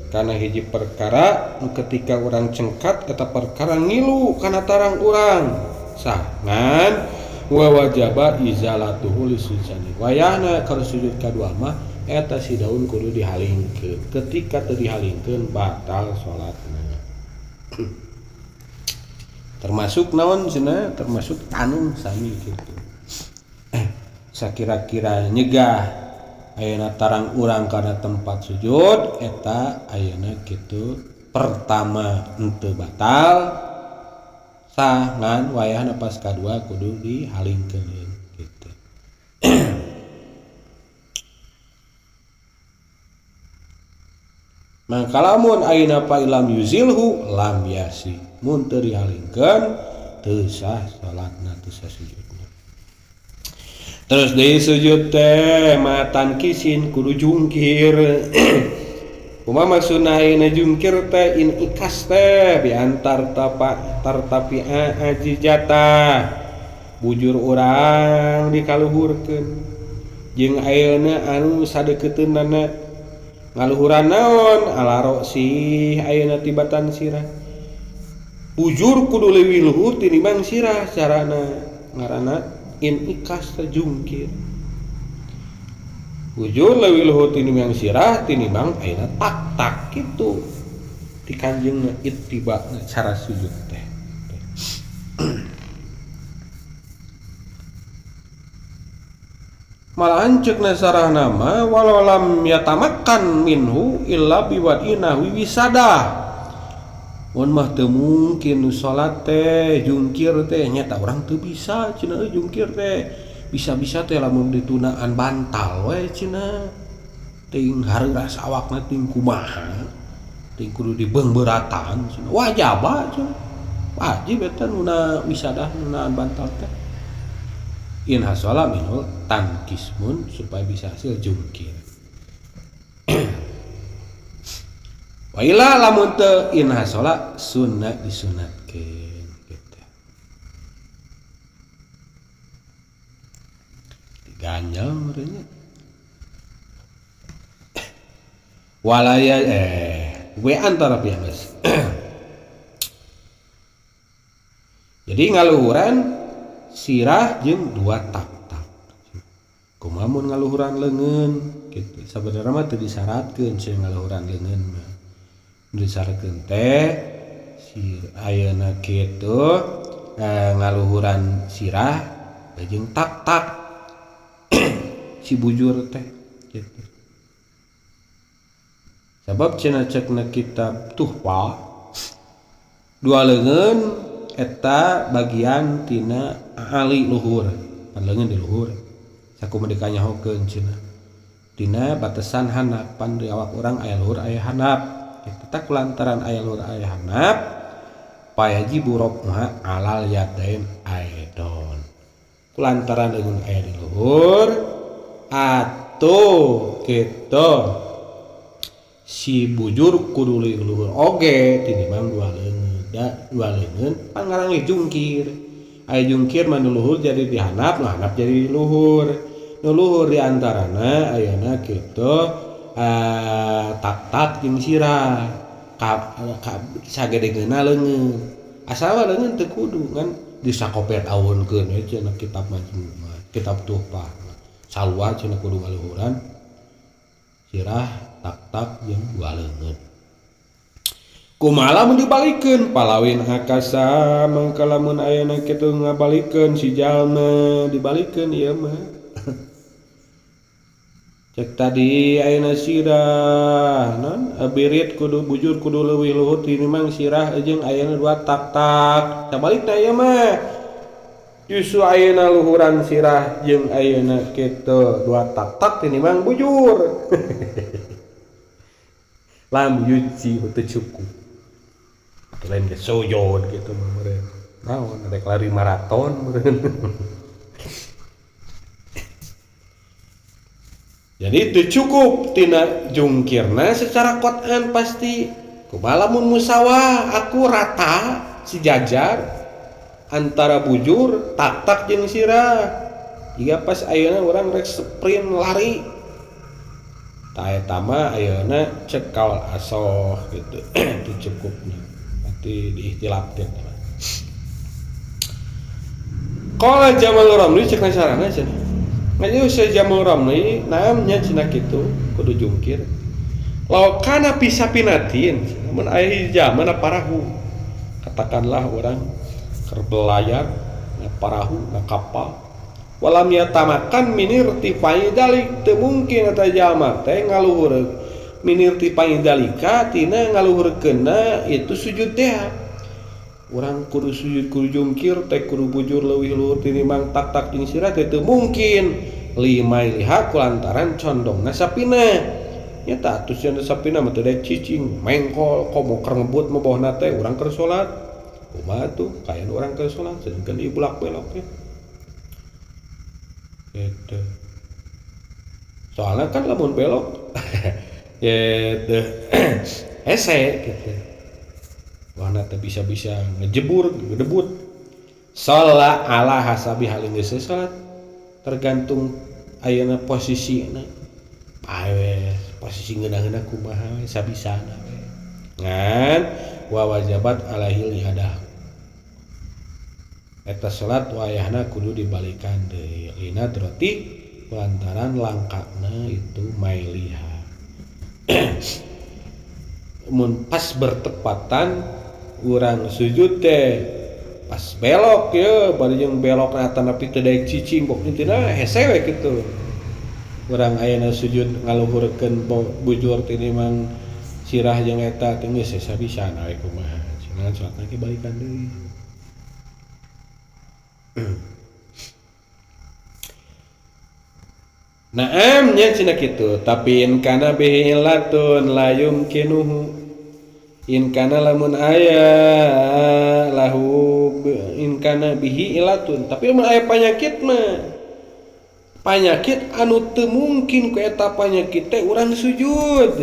kana hiji perkara ketika urang cengkat eta perkara ngilu kana tarang urang sah ngan wa wajaba izalatuhu lisujani wayahna kalau sujud kadua mah eta si daun kudu dihalingkeun ketika teu dihalingkeun batal salatna. Termasuk naon cenah termasuk tanung sami kitu sakira-kira nyegah ayeuna tarang urang kana tempat sujud eta ayeuna kitu pertama henteu batal sah ngan wayahna pas kadua kudu dihalingkeun gitu. Mangka lamun ayeuna pa ilam yuzilhu lam yasi mun teu dihalingkeun teu sah salatna teu sah sujudna. Terus deui sujud teh matan kisin kudu jungkir. Kumaha maksudna ayeuna jungkir teh in ikas teh biantar tapa tartapi aji jatah bujur urang dikaluhurkeun jeung ayeuna anu sadeukeuteunnana ngaluhuran naon ala roksi ayeuna tibatan sirah bujur kudu leuwih luhur tinimbang sirah carana ngaranna in ikas teh jungkir bujur leuwih luhur tinimbang sirah tinimbang ayeuna tak-tak kitu ti kanjengna ittibana cara sujud teh. Malahan ceuk nasarahna mah walau lam yatamakkan minhu illa biwadina wisadah. Mun mah teu mungkin nu salat teh jungkir teh nyata urang teu bisa cenah euy jungkir teh. Bisa-bisa teh lamun ditunaan bantal we cenah. Ting hareuras awakna ting kumaha. Ting kudu dibeungbeuratan cenah. Wajaba cenah. Wajib eta nuna wisadah nunaan bantal teh. In hasala minul tankismun supaya bisa hasil jungkir. Wa ila lamun teu in hasala sunnah disunatkeun gitu. Diganjel meureunnya. Walaya we antara pihak geus. Jadi ngaluhuran sirah jeung dua tak-tak. Kumaha mun ngaluhuran leungeun kitu. Sabenerna mah teu disyaratkeun sieun ngaluhuran leungeun mah. Disyaratkeun teh si ayeuna kitu ngaluhuran sirah jeung tak-tak si bujur teh kitu. Sabab cenah cekna kitab Tuhfah dua leungeun eta bagian tina ali luhur, pan leungeun di luhur. Sakumaha dikanyahokeun cenah. Tina batasan handap pan di awak urang aya luhur aya handap. Eta teh kulantaran aya luhur aya handap payajibu raf'uha alal yadain aidon. Kulantaran leungeun aya di luhur atuh kitu si bujur kudu leuwih luhur oge tinimbang dua leungeun. Da dua leungeun pangarang jungkir. Aya jungkir mah nu luhur jadi dihandap, nu handap jadi luhur. Nu luhur di antarana ayeuna kitu tak-tak jeung sirah. Ka sagedegeuna leungeun. Asal leungeun teu kudu kan disakopet awonkeun we cenah kitab majmu mah, kitab Tuhfah. Salua cenah kudu ngaluhuran sirah, tak-tak jeung dua leungeun. Kumaha lamun dibalikeun palawin akasa mangka lamun ayeuna kitu ngabalikeun si jalma dibalikeun ieu mah. Cek tadi ayeuna sirah non birit kudu bujur kudu leuwih luhur tinimbang sirah jeung ayeuna dua tak-tak. Sabalikna ieu mah justru ayeuna luhuran sirah jeung ayeuna kitu dua tak-tak tinimbang bujur. Lam yuji teu cukup. Lain ge sojon gitu mah meureun. Naon rek lari maraton meureun. Jadi teu cukup tina jungkirna secara qot'an pasti. Kumaha lamun musawah aku rata sejajar antara bujur tak-tak jeung sirah. Jiga pas ayeuna urang rek sprint lari. Tah eta mah ayeuna cek kaul asoh gitu. Teu cukupna. Berarti diihtilafkeun. Qala Jamal Ramli cek nasarana cenah. Ngaji Syekh Jamal Ramli naamnya cenah kitu kudu jungkir. Law kana fi sapinatin mun aya hiji jalma na parahu. Katakanlah urang keur belayar na parahu na kapal. Walam yatamakan min irtifai dalik teu mungkin eta jalma teh ngaluhur Minirti pangidalika tina ngaluhurkeunna itu sujud teh. Urang kudu sujud kudu jungkir teh kudu bujur leuwih luhur tinimbang tak-tak jeung sirah teh teu mungkin. Limailiha kulantaran condongna sapina. Nyata atuh cenah sapina mah teu daek cicing, mengkol komo keur ngebut mah bawahna teh urang keur salat. Kumaha tuh kaya urang keur salat sedengkeun ieu bulak-belok teh. Gitu. Soalnya kan lamun belok gitu hese gitu. Wahna teh bisa-bisa ngejebur, ngedebut. Sholat ala hasabi halin geus salat tergantung ayeuna posisina. Pae posisi ngeunah-ngeunah kumaha we sabisana we. Ngan wa wajabat alaihi lihadah. Eta salat wayahna kudu dibalikan deui lina droti lantaran langkana itu mailiha. Mun pas bertepatan urang sujud teh pas belok ya bari jeung belokna atanapi teu daek cicing pokna intina hese we kitu. Urang ayeuna sujud ngaluhurkeun bujur tinimbang sirah jeung eta teh geus sabisana we kumaha. Cenah salatna ge balikan deui. Naam nya cenah kitu, tapi in kana bihi illatun la yumkinuhu. In kana lamun aya lahu in kana bihi illatun, tapi lamun aya panyakit mah panyakit anu teu mungkin ku eta panyakit teh urang sujud.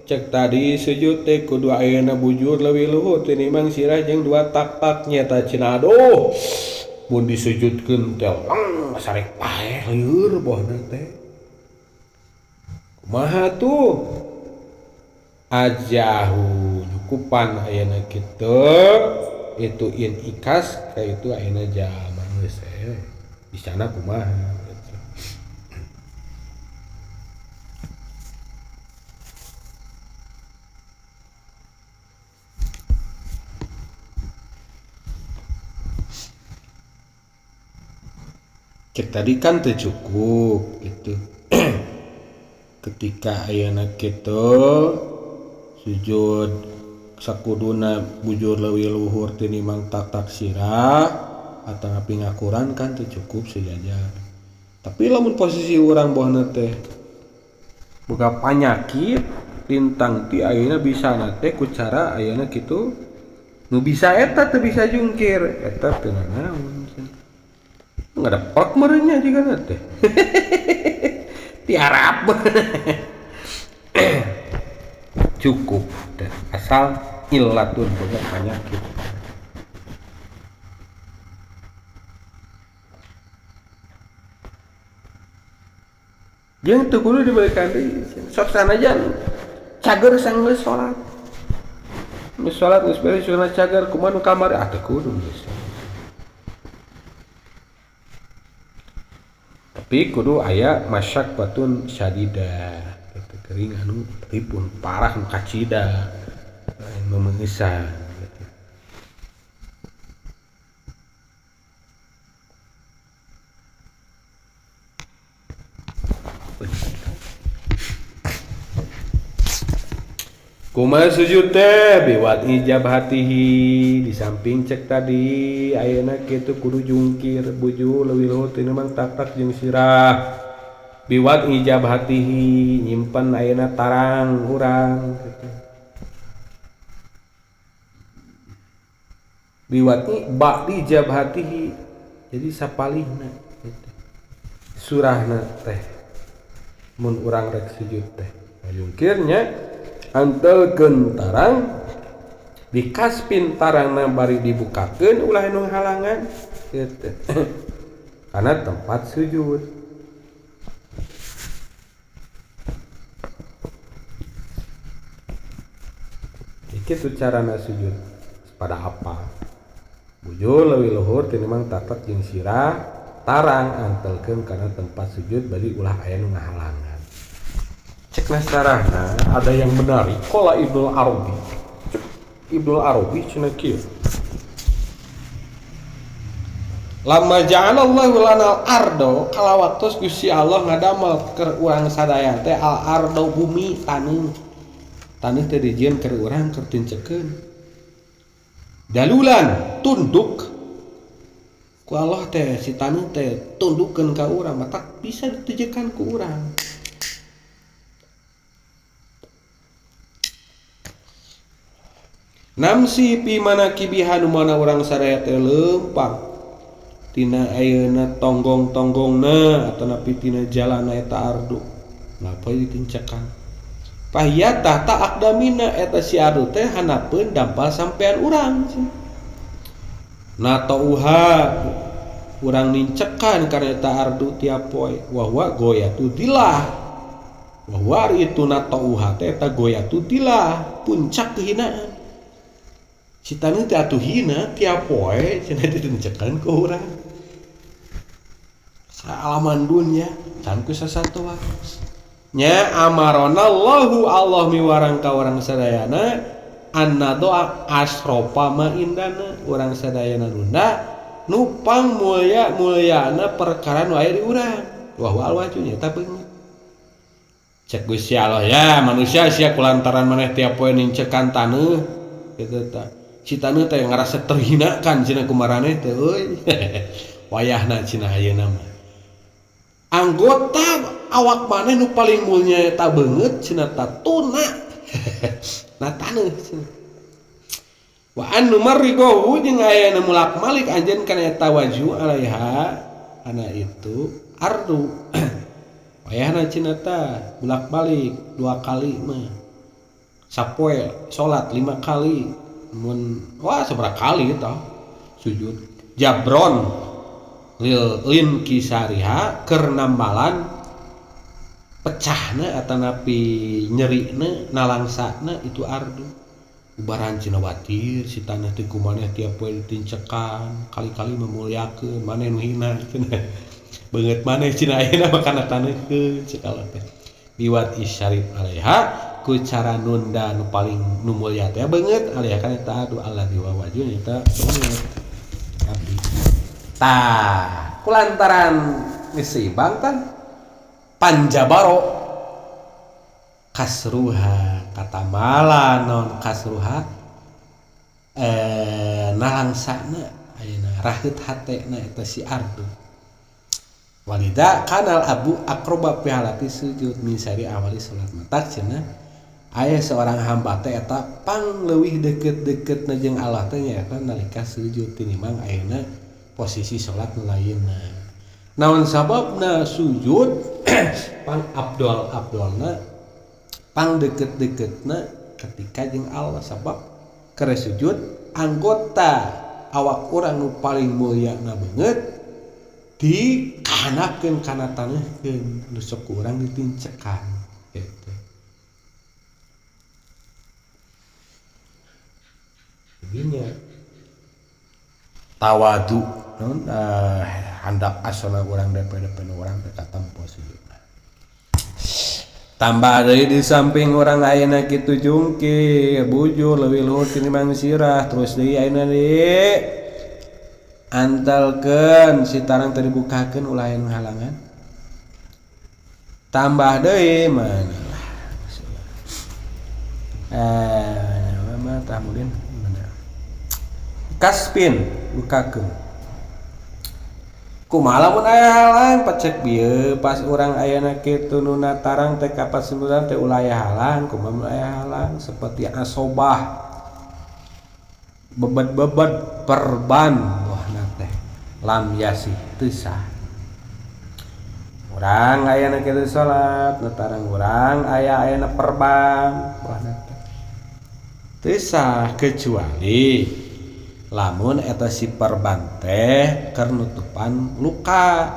Cek tadi sujud teh kudu ayeuna bujur leuwih luhur tinimbang sirah jeung dua tak-tak nyata cenah aduh mun disujudkeun teh lang sarek paeh lieur bohna teh. Kumaha tuh? Ajahu nyukupan ayeuna kitu itu in ikas ka itu ayeuna jalma geus di sana kumaha gitu. Cek tadi kan teu cukup gitu. Ketika ayeuna kitu sujud sakuduna bujur leuwih luhur tinimbang tak-tak sirah atanapi ngakuran kan teu cukup sejajar. Tapi lamun posisi urang bohna teh boga panyakit lintang ti ayeuna bisa teh ku cara ayeuna kitu nu bisa eta teu bisa jungkir eta teu nanaon. Ngadeprek meureunnya jigana teh. Tiarap. Cukup dan asal illatun boga penyakit. Jeung teu kudu dibalikan deui. Sok sanajan cager sanggeus salat. Geus salat geus beres sunah cager kumaha nu kamari ah teu kudu geus. Tapi kudu aya masyaqqatun syadidah gitu kering anu pripun parah nu kacida lain memengisan gitu. Kumaha sujud teh biwat ijabhatihi di samping cek tadi ayeuna kitu kudu jungkir bujur leuwih luhur tinimbang tak-tak jeung sirah. Biwat ijabhatihi nyimpen ayeuna tarang urang kitu. Biwat ba'di jabhatihi jadi sapalihna kitu. Surahna teh mun urang rek sujud teh jungkirnya antelkeun tarang dikaspin tarangna bari dibukakeun ulah nu halangan kitu. Karena tempat sujud. Kitu carana sujud pada apa? Bujur leuwih luhur tinimbang tatak jeung sirah tarang antelkeun kana tempat sujud bari ulah aya nu ngahalangan. Cek nasarahna ada yang menarik. Qala Ibnu Arabi. Cek Ibnu Arabi cenah kieu. Lama ja'alallahu lanal ardo kalawaktos Gusti Allah ngadamel keur urang sadaya teh al ardo bumi taneuh. Taneuh teh dijieun keur urang keur tincekeun. Dalulan tunduk ku Allah teh si taneuh teh tundukkeun ka urang matak bisa ditujukan ku urang. Namsi pi mana kibiha nu mana urang sadaya teh leumpang tina ayeuna tonggong-tonggongna atanapi tina jalana eta ardu napa ditincekan pahiyatah ta akdamina eta si ardu teh hanapeun dampal sampean urang natauha urang nincekan kana eta ardu tiap poe wa huwa goyatu dilah wa huwa itu natauha teh eta goyatu dilah puncak kehinaan. Si taneuh teh atuh hina tiap poe cenah ditincekan ku urang. Saalaman dunya can ku sasatoa. Nya amaronallahu Allah miwarang ka urang sadayana anna doa asrofa ma indana urang sadayana nunda nupang mulia-muliana perkara nu aya di urang. Wa huwa alwaju nya eta beungeut. Cek Gusti Allah ya manusia sia kulantaran maneh tiap poe nincekan taneuh kitu tah. Si taneuh teh ngarasa terhinakan cenah kumaraneh teh euy. Wayahna cenah ayeuna mah. Anggota awak maneh nu paling mulia eta beungeut cenah tatuna. Na taneuh cenah. Wa an numarrigohu jeung aya nu mulak-malik anjeun kana eta waju alaiha ana itu ardu. Wayahna cenah tah bolak-balik 2 kali mah. Sapoe salat 5 kali. Mun wah seberapa kali tah sujud jabron lil lin kisariha keur nambalan pecahna atanapi nyerina nalangsana itu ardu ubaran cenah watir si tanah teh kumaneh tiap poe ditincekan kali-kali memuliakeun maneh nu hina cenah beungeut maneh cenah ayeuna mah kana taneuhkeun cek Allah teh biwat isyarif alaiha ku cara nunda nu paling nu mulia teh beungeut alaiha kana eta adu Allah diwawajun eta beungeut abdi tah kulantaran geus seimbang tah panjabaro kasruha katamala non kasruha nalangsana ayeuna raheut hatena eta si ardu walida kanal abu akroba pihalati sujud min sari awali salat matak cenah aya seorang hamba teh eta pang leuwih deukeut-deukeutna jeung Allah teh nyaeta nalika sujud tinimbang ayeuna posisi salat nu lainna. Naon sababna sujud pang abdol-abdolna pang deukeut-deukeutna ketika jeung Allah sabab keur sujud anggota awak urang nu paling mulyana beungeut dikahanapkeun kana taneuhkeun nu sok urang ditincekan gitu. Begini tawadu non handap asana urang daripada urang teh katempo sujudna. Tambah deui di samping urang ayeuna kitu jungkir bujur leuwih luhur tinimbang sirah terus deui ayeuna deui antalkeun si tarang teh dibukakeun ulah aya nu halangan. Tambah deui mana lah. Mah tah mungkin kaspin bukakeun kumaha lamun aya halang pecek bieu pas urang ayana kitu nuna tarang teh kapat sembilan teh ulah aya halang kumaha mun aya halang seperti asobah bebet-bebet perban wahna teh lam yasih teu sah urang ayana kitu salat nu tarang urang aya ayana perban wahna teh teu sah kecuali lamun eta si perban teh keur nutupan luka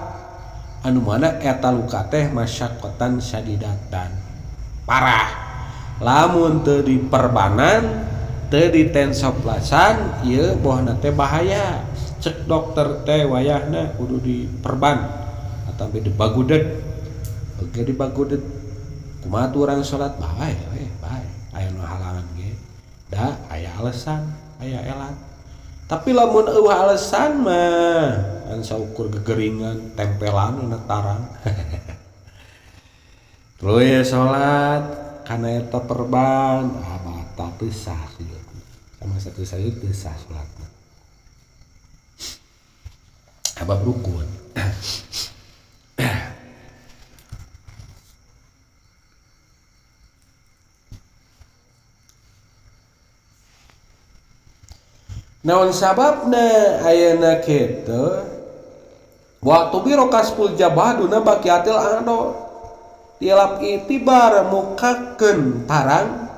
anu mana eta luka teh masyakotan syadidatan parah lamun teu diperbanan teu ditensoplasan ieu bohna teh bahaya cek dokter teh wayahna kudu diperban atawa dibagudet oge dibagudet kumaha tuh urang salat bae we bae aya nu halangan ge da aya alasan aya elat. Tapi lamun eueuh alasan mah kan saukur gegeringan tempelan na tarang. Terus salat kana eta perban ah batal teu sah sujud. Sama satu saya teu sah salatna. Abab rukun. Naon sababna ayeuna kitu waktu biro kaspul jabah duna baqiatil ado tilap itibar mukakeun tarang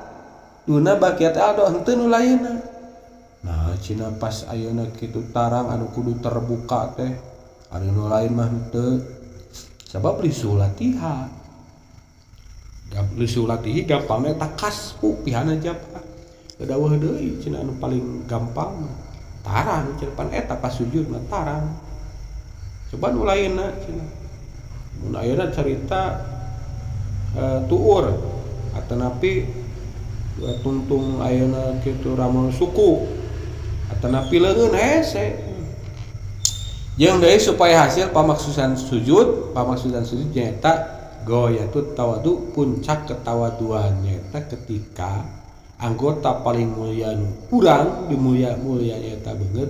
duna baqiatil ado henteu nu lainna. Nah cina pas ayeuna kitu tarang anu kudu terbuka teh ari nu lain mah henteu sabab lisulatiha lisulatihi gampangna eta kaspu pihana jabah dawuh deui cenah anu paling gampang tarang cenah pan eta pas sujud mah tarang coba nu lainna cenah mun ayeuna carita tuur atanapi tungtung ayeuna kitu ramon suku atanapi leungeun hese jeung deui supaya hasil pamaksudan sujud nyaeta goyatut tawadu puncak ketawaduan nyaeta ketika anggota paling mulia nu kurang di mulia-mulia eta beungeut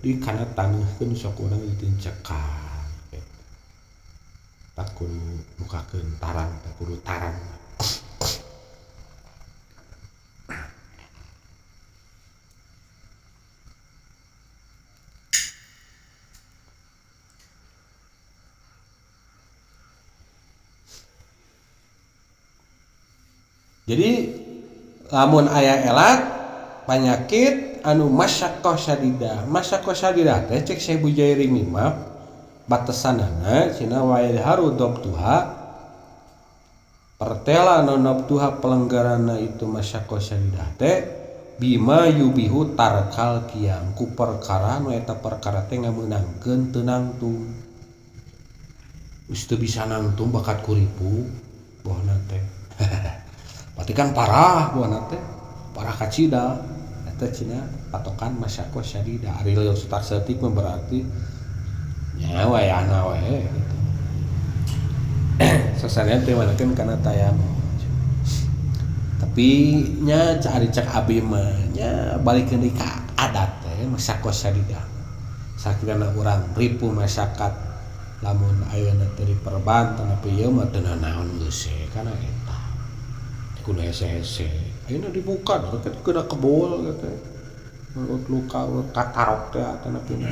di kana taneuhkeun sok urang ditincekan tak kudu mukakeun tarang tak kudu tarang. Jadi lamun aya elat penyakit anu masyaqqah syadidah. Masyaqqah syadidah teh cek Syekh Bujairi mah batesanana cenah wa yadharu dabtuha pertela nonabtuha pelenggarana itu masyaqqah syadidah teh bima yubihu tarkal qiyam ku perkara nu eta perkara teh ngameunangkeun teu nangtung. Geus teu bisa nangtung bakat kuripu bohna teh. Berarti kan parah buana teh, parah kacida. Eta cenah patokan masyaqqah syadidah. Ari leuwih sutak saeutik mah berarti nya wayahna we gitu. Sasarean teh manakeun kana tayamum. Tapi nya ari cek abi mah nya balikeun deui ka adat teh masyaqqah syadidah. Sakirana urang ripuh masyarakat lamun ayeuna teh diperban tapi ieu mah teu nanaon geus kana eta. Kudu hese-hese ayeuna dibuka rek kena kebol gitu urut luka urut katarok teh atana pina.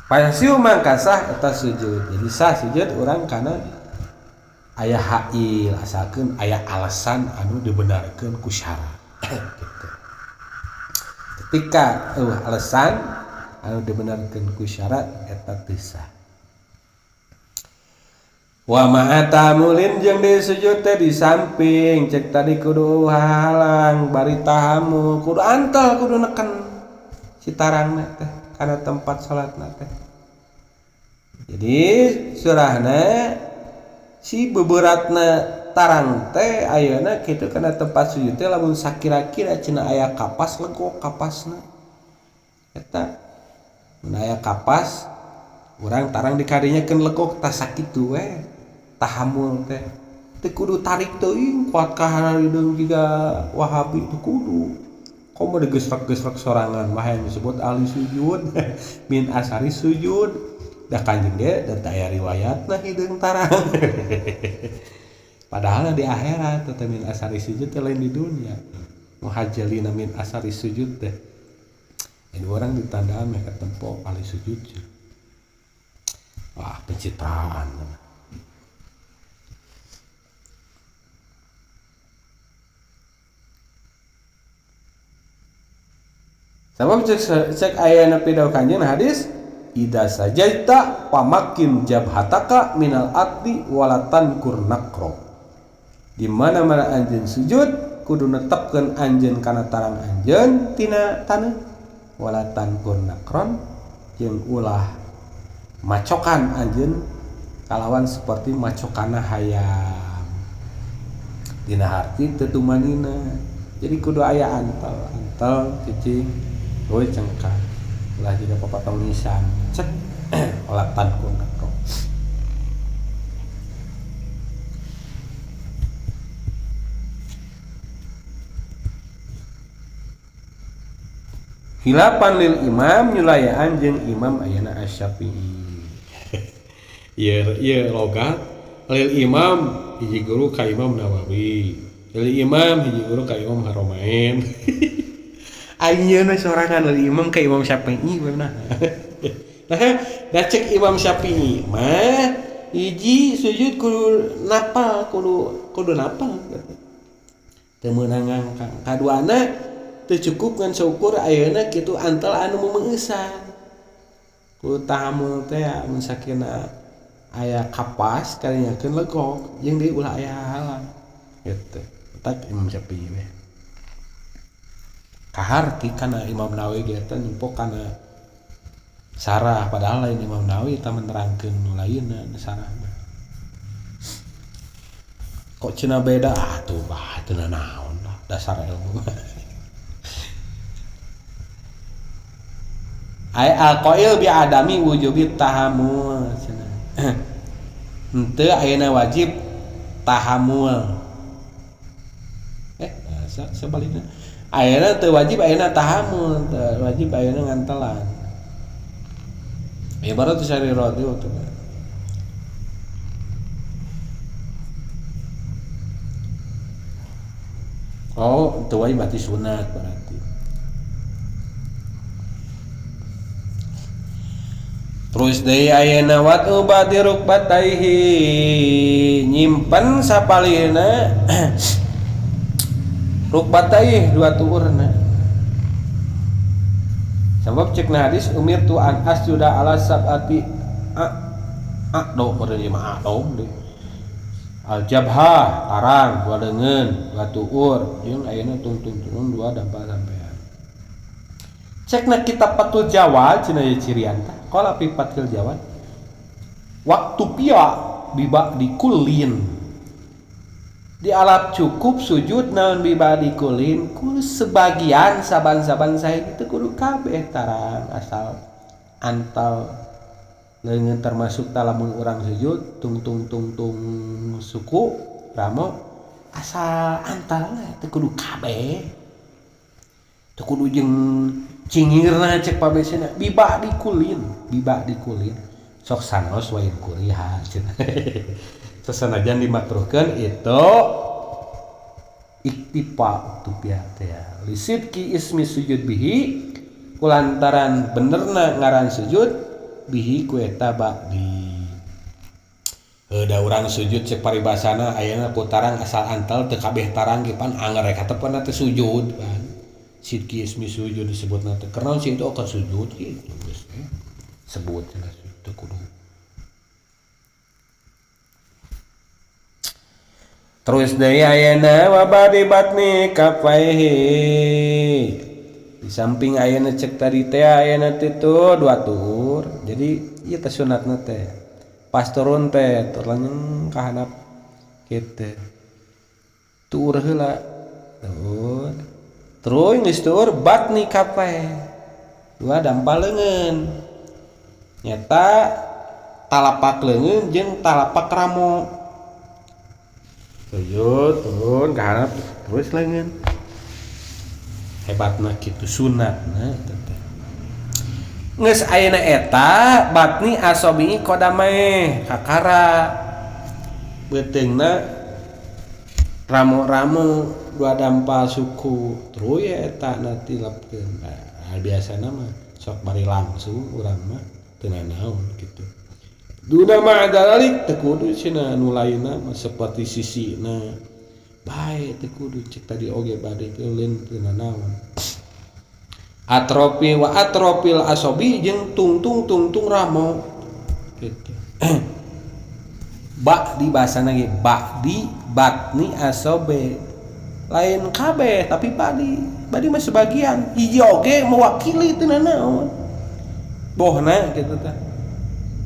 Payasiu mangka sah eta sujud. Jadi sah sujud urang kana aya hail asalkeun aya alasan anu dibenarkeun ku syara gitu. Ketika eueuh alasan anu dibenarkeun ku syarat eta teu sah. Wa ma'atamulin jeung di sujud teh di samping cek tadi kudu halang bari tahamu kudu antel kudu neken si tarangna teh kana tempat salatna teh. Jadi surahna si beberatna tarang teh ayeuna kitu kana tempat sujud teh lamun sakira-kira cenah aya kapas legok kapasna eta mun aya kapas urang tarang di kadinya keun legok tah sakitu we tahamul teh teu kudu tarik teuing kuat ka harideung jiga Wahabi teu kudu komo digesrek-gesrek sorangan mah yang disebut ahli sujud min asari sujud da kanjeng ge da aya riwayatna hideung tarang. Padahal di akhirat teh min asari sujud teh lain di dunia muhajjalina min asari sujud teh. Jadi orang ditandaan mereka tempo ahli sujud. Wah, pencitraan. Sabab cek ayana pidau kanjeng hadis ida sajaita pamakin jabhataka minal adli walatan kurnakro. Di mana-mana anjeun sujud kudu netepkeun anjeun kana tarang anjeun tina taneuh walatan kurnakron jeung ulah macokan anjeun kalawan seperti macokana hayam. Dina harti teu tumanina. Jadi kudu aya antal, antal cicing euy cengkak. Ulah jiga papatong nisan. Cek olatan ku ngako. Hilapan lil imam nyulayaan jeung imam ayana Asy-Syafi'i. Ieu ieu logat lil imam hiji guru ka Imam Nawawi. Lil imam hiji guru ka Imam Haramain. Ayeuna sorangan lil imam ka Imam Syafi'i beunah. Nah, da cek Imam Syafi'i mah hiji sujud kudu napal, kudu napal. Teu meunang ngangkang. Kaduana teu cukup ngan saukur ayeuna kitu antal anu meumeusan. Ku tahamul teh mun sakina aya kapas karinyakeun legok jeung deui ulah aya halang gitu. Tak Imam Syafi'i we. Kaharti kana Imam Nawawi ge eta nyempok kana sarah padahal lain Imam Nawawi eta menerangkeun nu lainna sarah mah. Kok cenah beda ah tuh bah teu naon lah dasar ilmu. Ay al-qail bi adami wujubi tahamul cenah. Henteu ayeuna wajib tahamul. Sebaliknya. Ayeuna teu wajib ayeuna tahamul, teu wajib ayeuna ngantelan. Ya baru teu sari roti waktu. Oh, teu wajib berarti sunat berarti. Terus deui ayeuna watu badi rukbataihi nyimpen sapalihna rukbataihi dua tuurna. Sabab cekna hadis umirtu an asjuda ala sab'ati a do meureun ieu mah a do deui. Al jabhah tarang dua leungeun dua tuur jeung ayeuna tungtung-tungtung dua dampal sampean. Cekna kitab Fathul Jawad cenah ieu cirian tah. Qala fi Fathil Jawad waktu pia biba dikulin di alap cukup sujud naon biba dikulin ku sebagian saban-saban saya itu kudu kabeh tarang asal antal leungeun termasuk talamun urang sujud tung tung tung tung suku ramo asal antal teu kudu kabeh teu kudu jeung cingirna cek pabesena biba dikulin sok sanaos wain kuriha cenah. Sesanajan dimakruhkeun itu iktifa tupia teh lisidki ismi sujud bihi kulantaran benerna ngaran sujud bihi ku eta ba'di. Da urang sujud cek paribasana ayeuna ku tarang asal antal teu kabeh tarang ge pan anger rek katepan teh sujud pan. Sidki ismi sujud disebutna teh karena si itu akan sujud gitu geus sebut cenah teu kudu. Terus deui ayeuna wa badi batni kafaihi di samping ayeuna cek tadi teh ayeuna teh tuh dua tuur. Jadi ieu teh sunatna teh pas turun teh turun ka handap kitu tuur heula tuur terus geus tuur batni kafaihi dua dampal leungeun nyata talapak leungeun jeung talapak ramo sujud turun ka handap terus leungeun hebatna kitu sunatna eta teh geus ayeuna eta batni asobi qadamae kakara beuteungna ramo-ramo dua dampal suku terus ya eta na tilapkeun. Nah, biasana mah sok bari langsung urang mah teu nanaon kitu. Duna ma'adalik teu kudu cenah nu lainna mah seperti sisina bae teu kudu cek tadi oge bade keulin teu nanaon. Atrofi wa atrofil asobi jeung tungtung-tungtung ramo kitu. Ba di bahasana ge ba di batni asobe lain kabeh tapi badi mah sebagian hiji oge mewakili teu nanaon bohna kitu teh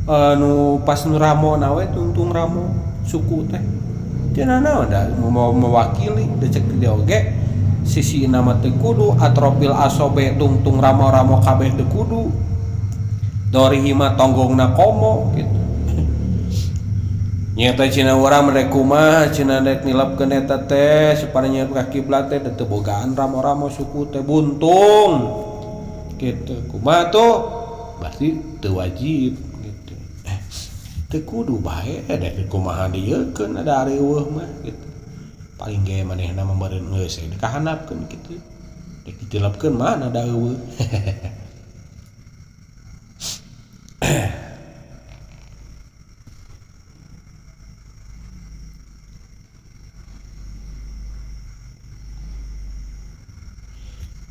anu pas nu ramo na we tungtung ramo suku teh Cenah naon da mau mewakili da cek dia oge sisi nama teu kudu atropil asobe tungtung ramo-ramo kabeh teu kudu dorihima tonggongna komo gitu. Nyata cina urang rek kumaha cina rek nilapkeun eta teh supaya nyiap ka kiblat teh teu bogaan ramo-ramo suku teh buntung gitu. Kumaha tuh berarti teu wajib gitu. Teu kudu bae da kumaha dieukeun ada areueuh mah gitu. Paling ge manehna mah meureun geus kahanapkeun kitu. Rek ditilapkeun mana da eueuh.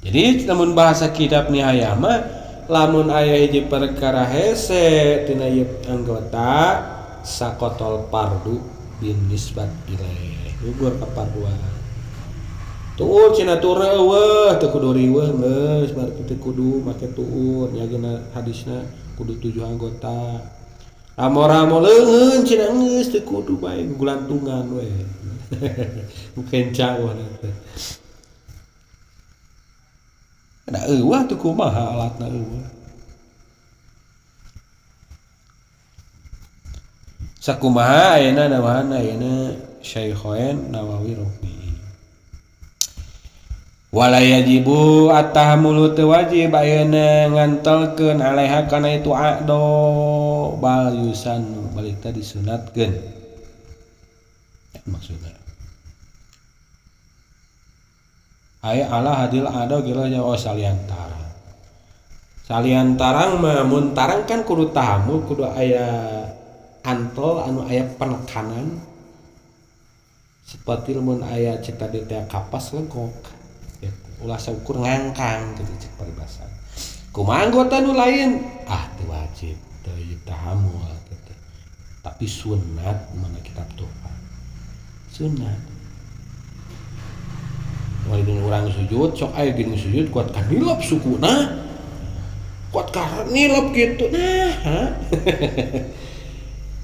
Jadi lamun bahasa kitab nihayah mah lamun aya hiji perkara hese tina ieu anggota sakotol pardu bin nisbat ilaih gugur ka parduan. Tuur cenah tuur eueuh teu kudu riweuh geus berarti teu kudu make tuur nya geuna hadisna kudu 7 anggota. Ramo-ramo leungeun cenah geus teu kudu bae gulantungan we. Kenca teh. Da eueuh teu kumaha alatna eueuh. Sakumaha ayeuna nawahana ayeuna Syaikhain Nawawi Rafi'i. Wala yajibu at-tahammulu teu wajib ayeuna ngantelkeun alaiha kana itu aqdo bal yusannu balik teh disunatkeun. Maksudna aya ala hadil ado gila nya oh saliantara. Saliantarang mah mun tarang kan kudu tahammul kudu aya antol anu aya penekanan seperti mun aya cek tadi teh kapas legok gitu. Ulah saukur ngangkang gitu cek paribasa. Kumaha anggota nu lain ah teu wajib teu wajib tahammul gitu. Tapi sunat mana kitab Tuhfah. Sunat. Walaupun orang sujud, sok aya gini sujud kuat kan nilap sukuna. Kuat kan nilap gitu. Nah,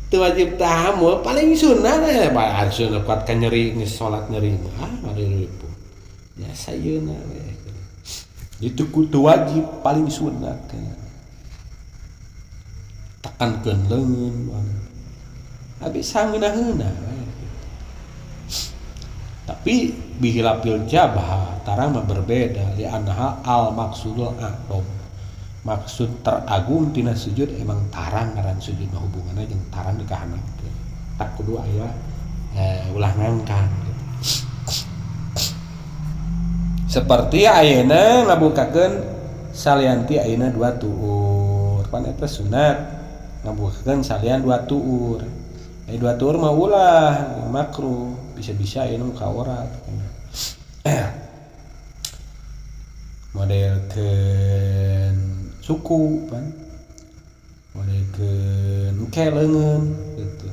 teu wajib tahammul paling sunah eh bae sunah kuat kan nyeri geus salat nyeri ah ribu. Ya sayeuna we. Itu kudu wajib paling sunah tekankeun leungeun. Habis sangeunah-heunah we. Tapi bihilafil jabha tarang mah berbeda li anha al maksudul a'dham. Maksud teragung tina sujud emang tarang ngaran sujud mah hubunganna jeung tarang di kahanapkeun. Tak kudu aya ulah ngangkang gitu. Seperti ayeuna ngabukakeun salianti ayeuna dua tuur. Pan eta sunat ngabukakeun salian dua tuur. Aya dua tuur mah ulah makruh, bisa-bisa ayeuna ka aurat. Modelkeun suku pan. Modelkeun ke leungeun gitu.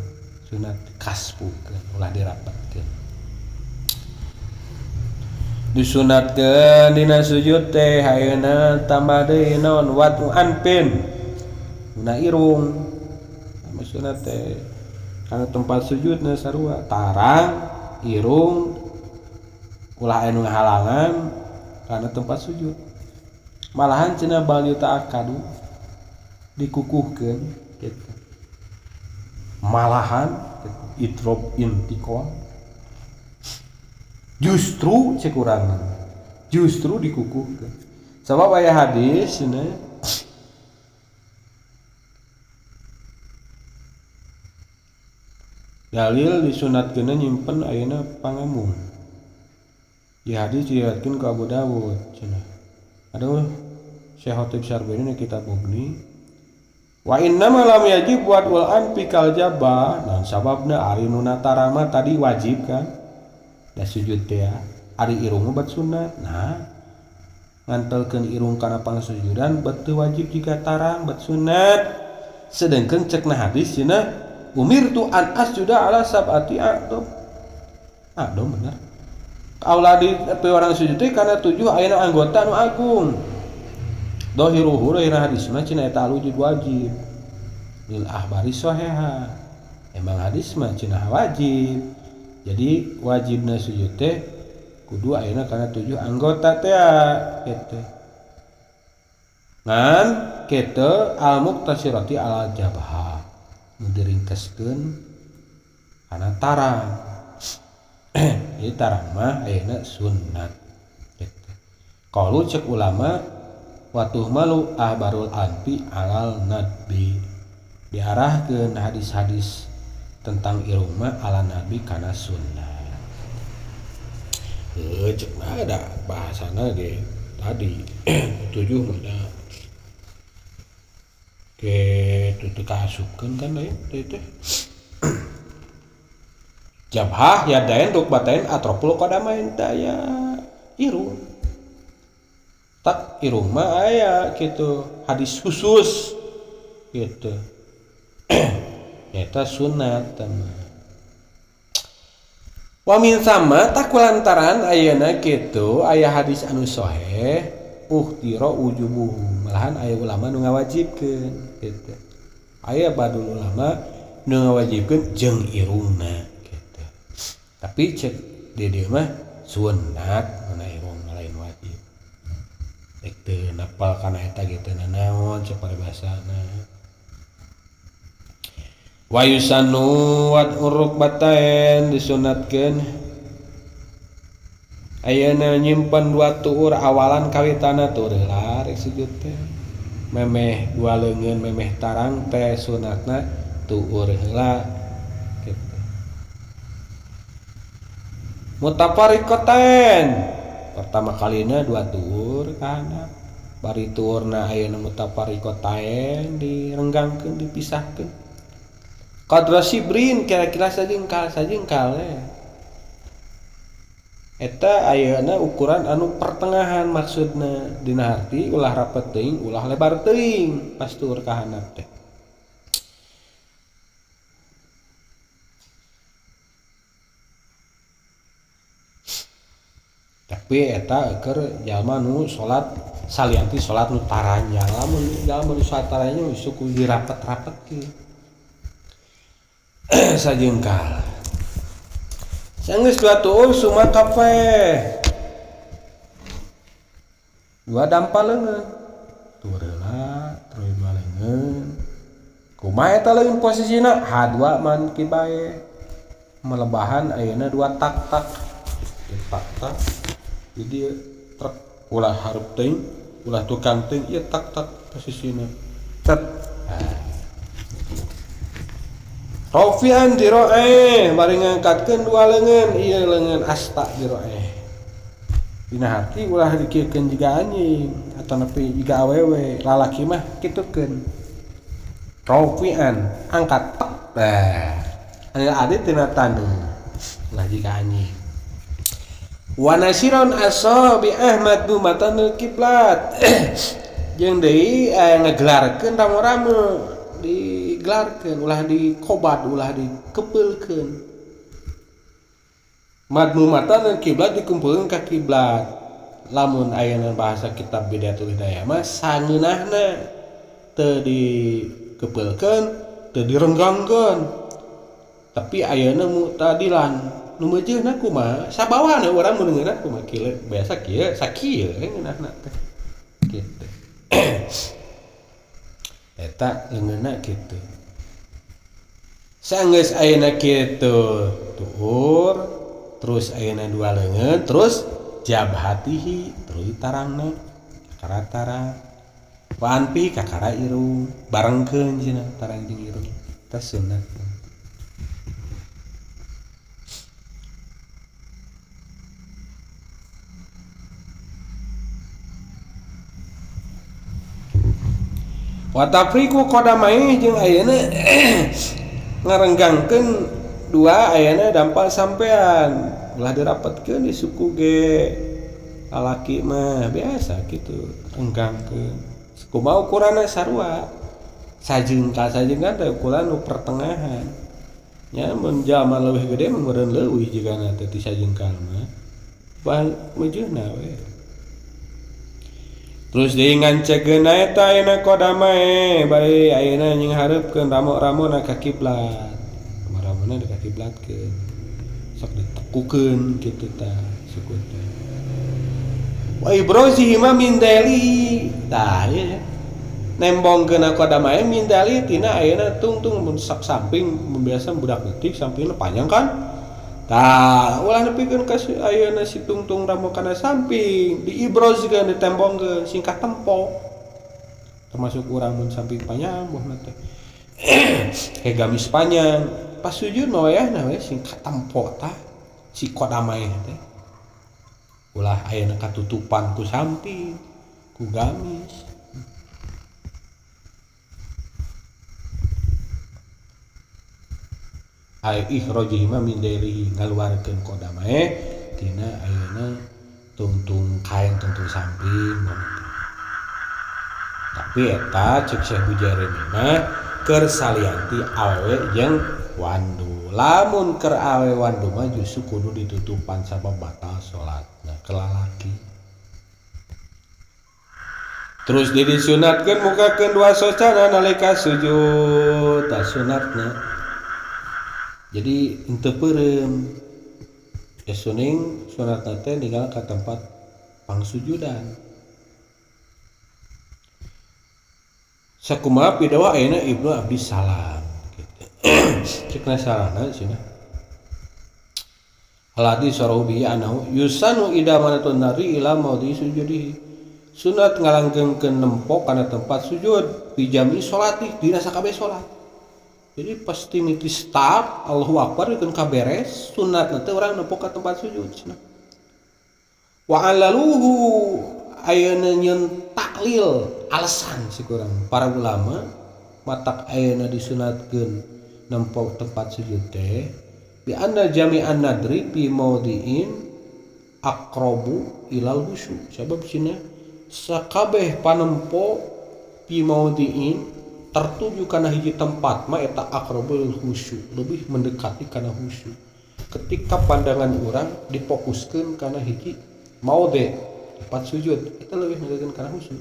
Sunat kaspukeun ulah dirapatkeun. Disunatkeun dina sujud teh ayeuna tambah deui naon watu anpin. Guna irung. Maksudna teh karena tempat sujudna sarua tarang irung ulah anu ngahalangan karena tempat sujud. Malahan cenah bal yuta'akkadu dikukuhkeun gitu. Malahan gitu, idrob intiqal justru cek urang justru dikukuhkeun. Sabab aya hadis cenah dalil disunatkeun nyimpen ayeuna pangamung. Di hadis diriwayatkeun ku Abu Dawud cenah. Aduh Syekh Khatib Syarbini na kitab Mughni. Wa inna ma lam yajib wadul anfi kal jabah. Nah sababna ari nu natarama tadi wajib kan. Da sujud teh ari irung mah bat sunat. Nah ngantelkeun irung kana pangsujudan bet teu wajib jika tarang bat sunat. Sedengkeun cekna hadis cenah umirtu an asjuda ala sab'ati a'dham. A'dham bener. Kaula di orang sujud teh kana 7 ayeuna anggota nu agung. Dohiruhu dohirna hadis mah cenah eta wujud wajib. Lil ahbari sahiha. Emang hadis mah cenah wajib. Jadi wajibna sujud teh kudu ayeuna kana 7 anggota teh kitu. Ngan kitu al muqtasirati ala jabha nu diringkeskeun kana tarang. Jadi tarang mah ayeuna sunat kitu. Qalu cek ulama watuh malu ahbarul anfi alal nadbi, diarahkeun hadis-hadis tentang irung mah ala nabi kana sunnah. Cek mah ada bahasana ge tadi 7 mah da ke teu kaasupkeun kan deui teh. Jabhah yadain rukbatain atropul qadamain daya irung. Tak irung mah aya kitu hadis khusus kitu. Eta sunat mah. Wa min sama takulantaran ayeuna kitu aya hadis anu sahih uhtira wujubuhu, malahan aya ulama nu ngawajibkeun kitu. Aya badul ulama nu ngawajibkeun jeung irungna kitu. Tapi cek di dieu mah sunat mana irung lain wajib. Rek teu napal kana eta ge teu nanaon cek paribasana. Wa yusanu wat urukbatain disunatkeun ayeuna nyimpen dua tuur awalan kawitana tuur heula rek sujud teh memeh dua leungeun memeh tarang teh sunatna tuur heula kitu. Mutafariqatain pertama kalina dua tuur kana bari tuurna ayeuna mutafariqatain direnggangkeun dipisahkeun qadra sibrin kira-kira sajengkal sajengkal eta ayeuna ukuran anu pertengahan maksudna dina harti ulah rapet teuing ulah lebar teuing pas tuur ka handap teh. Tapi eta keur jalma nu salat salianti salat nu taranjang, lamun jalma nu salat taranjang geus kudu dirapet-rapetkeun sajengkal. Sanggeus dua tuur suma kafe. Dua dampal leungeun. Tuur heula terus dua leungeun. Kumaha eta leungeun posisina? H2 man ki bae. Melebahan ayeuna dua tak-tak. Tak-tak. Jadi truk ulah hareup teuing, ulah tukang teuing ieu tak-tak posisina. Cet. Rofian diroeh bari ngangkatkeun dua leungeun ieu leungeun asta diroeh. Dina hati ulah dikiekeun jiga anjing atau nepi jiga awewe lalaki mah kitukeun. Rofian angkat tek. Nah, aya adi tina taneuh ulah jiga anjing. Wa nasiron asabi Ahmad bumatanul kiblat. Jeung deui aya ngegelarkeun rame-rame digelarkeun ulah dikobat ulah dikepeulkeun. Madmumatan dan kiblat dikumpulkeun ka kiblat. Lamun ayeuna bahasa kitab Bidayatul Hidayah mah sangeunahna teu dikepeulkeun teu direnggangkeun. Tapi ayeuna mu'tadilan nu meujeunna kumaha sabawana urang mun ngeunah kumaha kieu biasa kieu sakieu ngeunahna teh kitu. Eta leungeunna kitu. Sanggeus ayeuna kitu tuur terus ayeuna dua leungeun terus jabhatihi terus tarangna kakara tarang wa anfi kakara irung barengkeun cenah tarang jeung irung teh sunat. Wa tafriqu qadamai jeung ayeuna ngarenggangkeun dua ayeuna dampal sampean ulah dirapetkeun di suku ge lalaki mah biasa kitu renggangkeun kumaha ukuranna sarua sajengkal sajengkal teh ukuran nu pertengahan nya mun jalma leuwih gede mah meureun leuwih jigana teh ti sajengkal mah bah meujeuhna we. Terus deui ngancegeun eta ayeuna qadamae bae ayeuna nying hareupkeun ramo-ramona ka kiblat. Ramo-ramona ka kiblatkeun. Sok ditekukeun kitu tah suku teh. Wa ibrozihi ma min dali. Tah ieu nembongkeun qadamae min dali tina ayeuna tungtung mun sak samping biasa budak leutik sampingna panjang kan. Tah ulah nepikeun ka ayeuna si tungtung rambut kana samping diibrozkeun ditembongkeun singkat tempo. Termasuk urang mun samping panjang buahna teh. Kayak gamis panjang pas sujud mah wayahna we singkat tempo tah si qadamae teh. Ulah ayeuna katutupan ku samping ku gamis. Ai ikhrajihi ma min dairihi ngaluarkeun qadamae tina ayeuna tungtung kain tungtung samping. Tapi eta cek Syekh Bujairimi mah keur salianti awewe jeung wandu. Lamun keur awewe wandu mah justru kudu ditutupan sabab batal salatna ke lalaki. Terus disunatkeun mukakeun dua socana nalika sujud tah sunatna. Jadi henteu peureum. Suning sunatna teh ninggal ka tempat pangsujudan. Sakumaha pidawa ayeuna Ibnu Abi Salam gitu. Cekna sarana cenah. Aladi sarahu bihi anahu yusanu idamanatun nari ila maudhi sujudihi. Sunat ngalanggengkeun nempo kana tempat sujud pijami salatih dina sakabeh salat. Jadi pasti miti start Allahu Akbar dikeun kaberes sunat teh urang nempo ka tempat sujud cenah. Wa alaluhu ayeuna nyeun taklil alasan si kurang para ulama matak ayeuna disunatkeun nempo tempat sujud teh bi anna jami'an nadri bi maudhi'in aqrabu ilal khusyu. Sabab cenah sakabeh panempo bi maudhi'in tertuju kana hiji tempat mah eta aqrabul khusyu, lebih mendekati kana khusyu. Ketika pandangan urang difokuskeun kana hiji maudhi tempat sujud, eta lebih mendekati kana khusyu.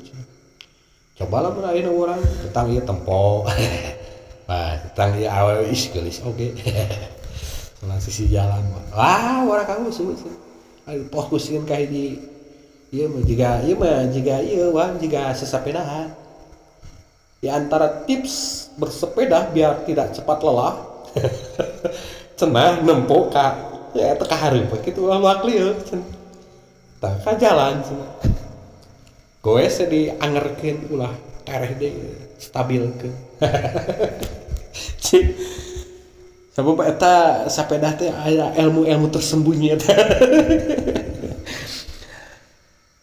Coba lamun ayeuna urang tetang ieu tempo. Wah, tetang ieu awewe is geulis oge. Salah sisi jalan mah. Wah, urang ka khusyu. Ayo fokuskeun ka hiji ieu mah jiga ieu wah jiga sasapedahan. Di antara tips bersepeda biar tidak cepat lelah, cenah nempo ka ya eta ka hareup kitu ulah luak lieu cenah. Tah ka jalan cenah. Goes diangerkeun ulah tereh deui stabilkeun. Cik. Sabab eta sapeda teh aya ilmu-ilmu tersembunyi eta.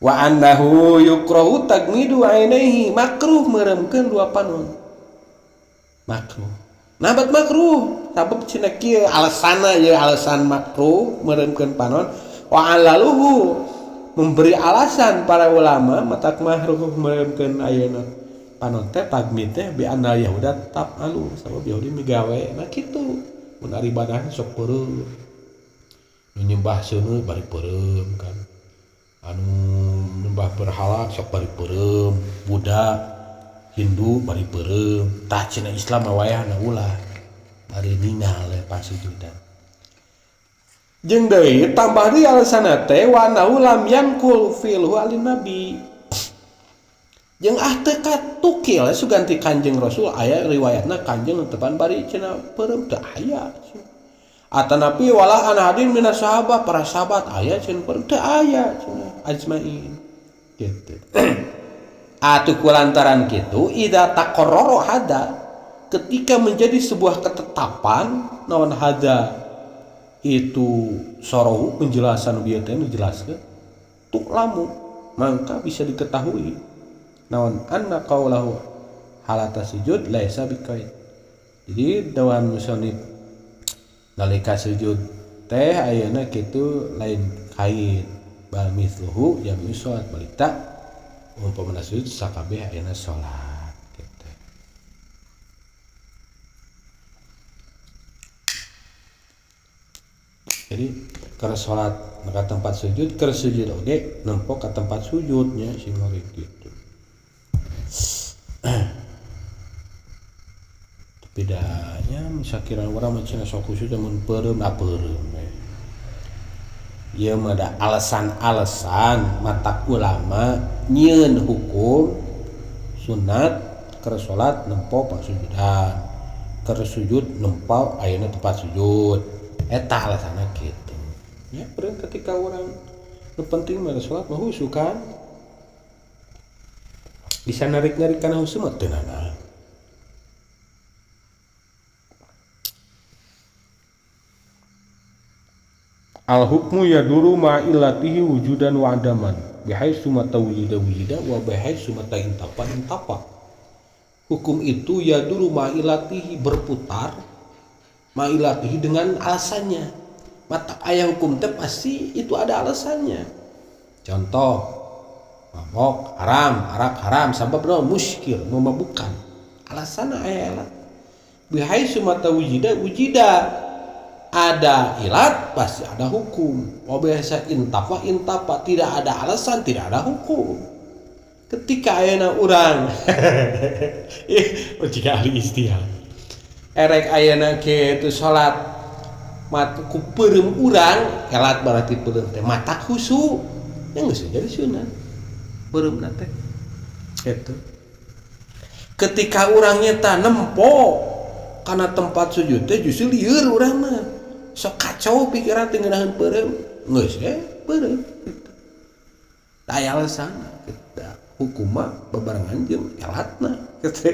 Wa annahu yukrahu tagmidu ainaihi makruh meremkeun dua panon. Makruh. Nabat makruh sabab cenah kieu alasanna ye alasan makruh meremkeun panon wa alaluhu memberi alasan para ulama matak makruh meremkeun ayeuna panon teh tagmid teh bi anna yahuda tafalu sabab Yahudi migawe nah kitu mun ari ibadah sok peureum nu nyembah seuneu bari peureum kan anu nyembah berhala sok bari peureum Buddha Hindu bari peureum tah cenah Islam mah wayahna ulah bari ningal pasujudan jeung deui tambah deui alasanna teh wa nahu lam yankul filhu alin nabi jeung ah teu katukil suganti Kanjeng Rasul aya riwayatna Kanjeng tepan bari cenah peureum teu aya atanapi wala an hadin minas sahabat para sahabat aya cenah peureum teu aya cenah ajmain gitu. Atuh kulantaran kitu idza taqarrara hada ketika menjadi sebuah ketetapan naon hada itu sorohu penjelasan bieu teh dijelaskeun tu'lamu maka bisa diketahui naon anna qaulahu halata sujud laisa biqaid. Jadi dawan musonib nalika sujud teh ayeuna kitu lain kait bal mithluhu jami'u sholat balita umpamana sujud sakabeh ayeuna salat gitu. Jadi keur salat ka tempat sujud keur sujud oge nempo ka tempat sujudnya sing gitu. Tapi bedanya misalkan orang macam sok khusus mun peureum ah peureum we. Ieu mah da alasan-alasan matak ulama nyieun hukum sunat keur salat nempo pangsujudan, keur sujud nempo ayeuna tempat sujud. Eta alasanna kitu. Nya beureum ketika urang nu penting mah salat mah khusyuk kan. Bisa narik-narik kana khusyuk mah teu nanaon. Al hukmu yaduru ma illatihi wujudan wa adaman bihaitsu mata wujida wujida wa bihaitsu mata intafa intafa. Hukum itu yaduru ma illatihi berputar ma illatihi dengan alasannya. Mata ayah hukum teh pasti itu ada alasannya. Contoh mabok haram, arak haram sabab naon muskil memabukkan. Alasanna aya ilat. Bihaitsu mata wujida wujida. Ada ilat pasti ada hukum. Wa biasa intafa intafa, tidak ada alasan tidak ada hukum. Ketika ayeuna urang jika ahli ijtihad erek ayeuna kitu salat mat ku peureum urang elat berarti peureum teh mata khusyuk nya geus jadi sunat peureumna teh kitu. Ketika urang nyeta nempo kana tempat sujud teh justru lieur urang mah sok kacau pikiran teh ngeunaheun peureum geus peureum kitu. Taya alasan kitu hukum mah bebarengan jeung elatna kitu.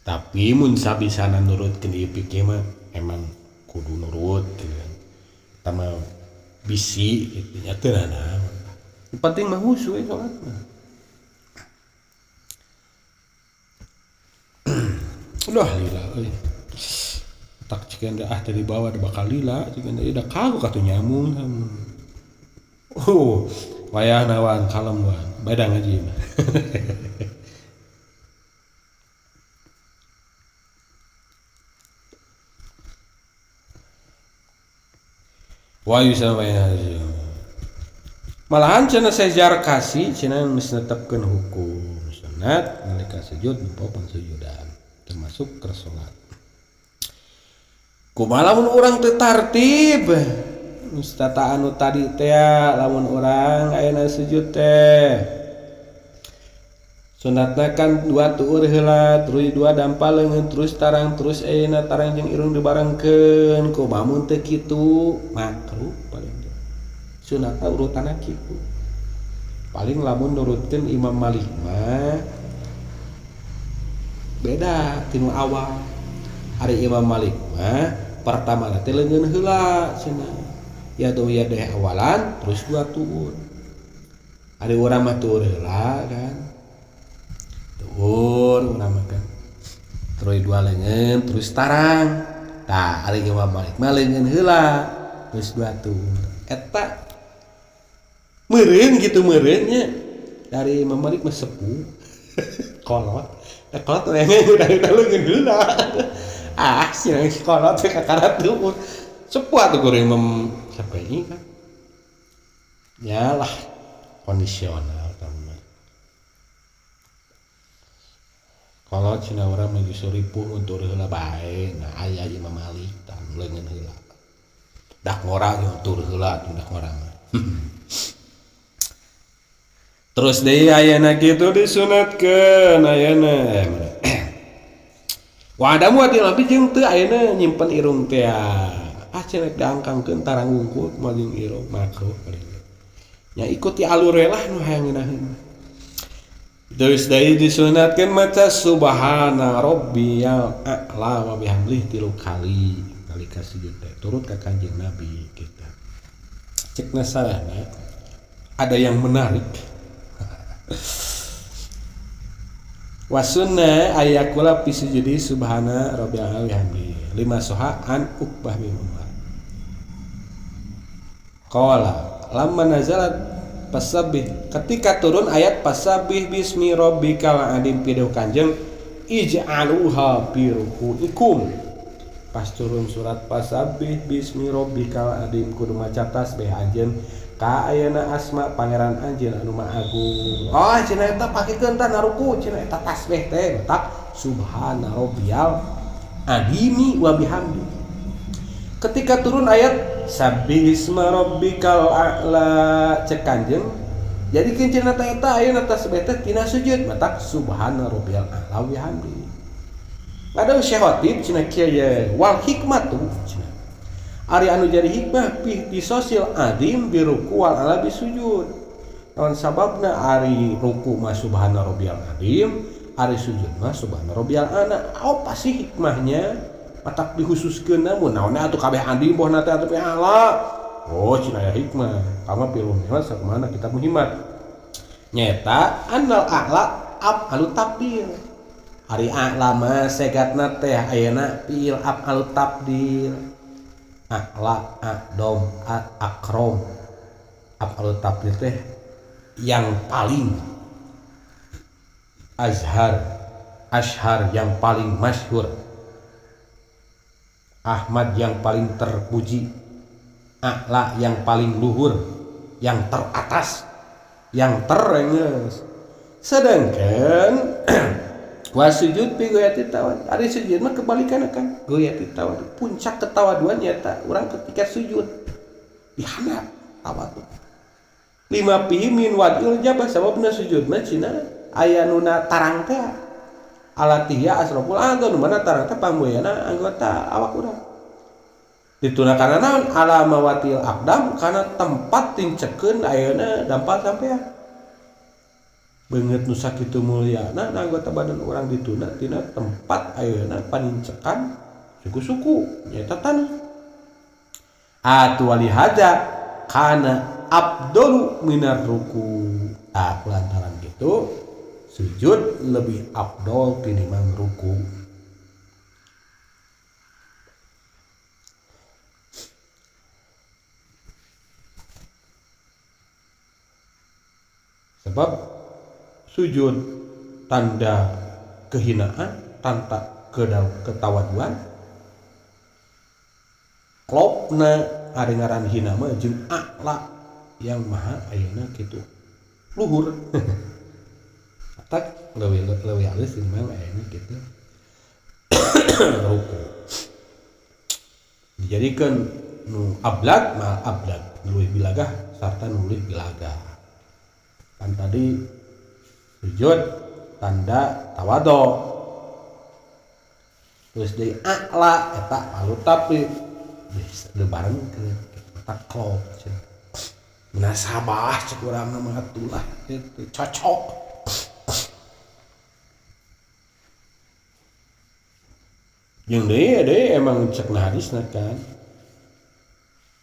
Tapi mun sabisana nurutkeun ieu fikih mah emang kudu nurut gitu kan. Tama bisi kitu nya teu nanaon. Penting mah khusyuk salat mah. Udah lila euy. Tak cikeun ah tadi bawa bakal lila cikeun deui da kagu katuh nyamung. Oh, wayahna wan kalem wan, beda ngaji mah. Wa yusamma malahan cenah sejar kasih cenah geus netepkeun hukum sunat nalika sujud nempo pangsujudan termasuk keur salat. Kumaha lamun urang teu tartib geus tata anu tadi teh lamun urang ayeuna sujud teh sunatna kan dua tuur heula terus dua dampal leungeun terus tarang terus ayeuna tarang jeung irung dibarengkeun kumaha mun teu kitu makruh paling teh sunatna urutanna kitu paling lamun nurutkeun Imam Malik mah beda tinu awal. Ari Imam Malik mah pertama teh leungeun heula cenah ya do ya deh awalan terus dua tuur. Ari urang mah tuur heula kan tuur urang mah kan terus dua leungeun terus tarang. Tah ari Imam Malik mah leungeun heula terus dua tuur. Eta meureun gitu meureunnya dari Imam Malik mah sepuh kolot kolot leungeun udah leungeun heula. Ah si kolot teh kakara tuur sepuh atuh guru Imam Syafi'i kan yalah kondisional teman. Kalau cina orang menyusuri ripuh untuk heula bae, nah aya Imam Malik tah leungeun heula. Dak ngora jeung tur heula atuh dak ngora mah. Terus deui ayeuna kitu disunatkeun ayeuna. Wa adamu ati nabi jeung teu ayeuna nyimpen irung teh. Ah cenah diangkangkeun tarang wungkul kumaha jeung irung makruh paling. Nya ikuti alur we lah nu hayang ngeunaheun. Terus deui disunatkeun maca subhana rabbiyal a'la wa bihamdihi 3 kali nalika sujud teh turut ka Kanjeng Nabi kita. Cek nasarana ada yang menarik. Wasunna ayakula fi sujudi subhana rabbiyal a'la wa bihamdihi lima soha an Uqbah bin Umar. Qala lamma nazalat pasabbih, ketika turun ayat pasabbih bismi rabbikal azim pideuh kanjeng ij'aluha fi ruku'ikum. Pas turun surat pasabbih bismi rabbikal azim kudu maca tasbih anjeun Ka ayeuna asma pangeran anjeun anu maha agung. Oh cenah eta pakekeun tah naruku cenah eta tasbih teh tak subhana rabbiyal azimi wa bihamdi. Ketika turun ayat sabbihisma rabbikal a'la cek kanjeng jadi cenah teh eta ayeuna tasbih teh tina sujud matak subhana rabbiyal a'la wa bihamdi. Ada Syekh Khatib cenah kieu ye wal hikmatu cenah ari anu jadi hikmah fi tisosil azim biruku wal ala bisujud. Naon sababna ari ruku mah subhana rabbiyal azim, ari sujud mah subhana rabbiyal a'la. Apa sih hikmahnya? Matak dikhususkeun namun naonna atuh kabeh azim bohna teh atuh a'la. Oh cenah aya hikmah. Kama piluh mah sakumaha kitab muhimmat. Nyaeta annal a'la af'alu tabdil. Ari a'la mah segatna teh ayeuna fi'il af'alu tabdil. A'la, a'dom, akrom. Af'alu tabdil teh yang paling azhar, ashar yang paling masyhur, Ahmad yang paling terpuji, a'la yang paling luhur, yang teratas, yang terenges. Sedangkan wasujud fi goyati tawad, ari sujud mah kebalikan kan, goyati tawad, puncak ketawaduan nyata urang ketika sujud dihandap tawadu. Lima pihi min wadil jabah sababna sujud mah cenah aya nuna tarang teh alatihya asroful adzon nu mana tarang teh panggoyana anggota awak urang. Dituna kana naon ala mawatil aqdam kana tempat tincekeun ayeuna dampal sampean. Beungeut nu sakitu mulyana anggota badan urang dituna tina tempat ayeuna panincekan suku-suku nyaeta tanah. Atu walihaja kana abdolu minar ruku. Ah lantaran gitu sujud lebih abdol tinimbang ruku. Sebab sujud tanda kehinaan, tanda ketawaduan. Klopna ari ngaran hina mah jeung a'la yang maha ayeuna kitu luhur. Tak leuwih leuwih halus timbang ayeuna kitu. Ruku dijadikeun nu ablag mal ablag, leuwih bilagah sarta nu leuwih bilagah. Kan tadi sujud tanda tawadu, terus deui a'la eta malu tapi lebaran ke eta klop cenah. Munasabah cek urang mah atulah kitu cocok. Jeung deui deui emang cek hadisna kan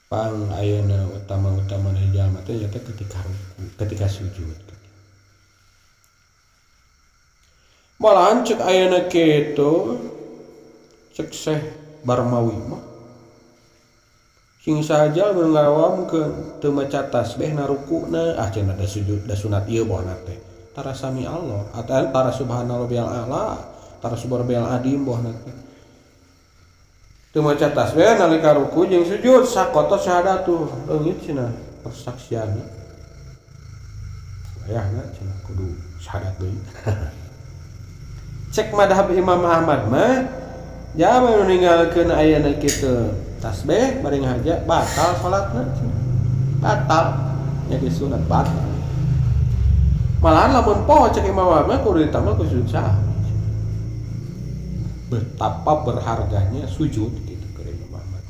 pang ayeuna utama-utamana jalma teh nya teh ketika ruku, ketika sujud. Malahan cek ayeuna kitu cek Syekh Barmawi mah sing saja mun ngarawamkeun teu maca tasbih na rukuna ah cenah da sujud da sunat ieu bohna teh tara sami Allah atawa tara subhana rabbiyal a'la tara subhana rabbiyal azim bohna teh teu maca tasbih nalika ruku jeung sujud sakoto syahadatu leungit cenah persaksianna wayahna cenah kudu syahadat deui. Cek madhab Imam Ahmad mah jalma nu ninggalkeun ayeuna kitu tasbih bari ngahaja batal salatna batal nya geus sunat batal. Malahan lamun poho cek Imam Ahmad kudu ditambah ku sujud sahwi. Betapa berharganya sujud gitu ke Imam Ahmad.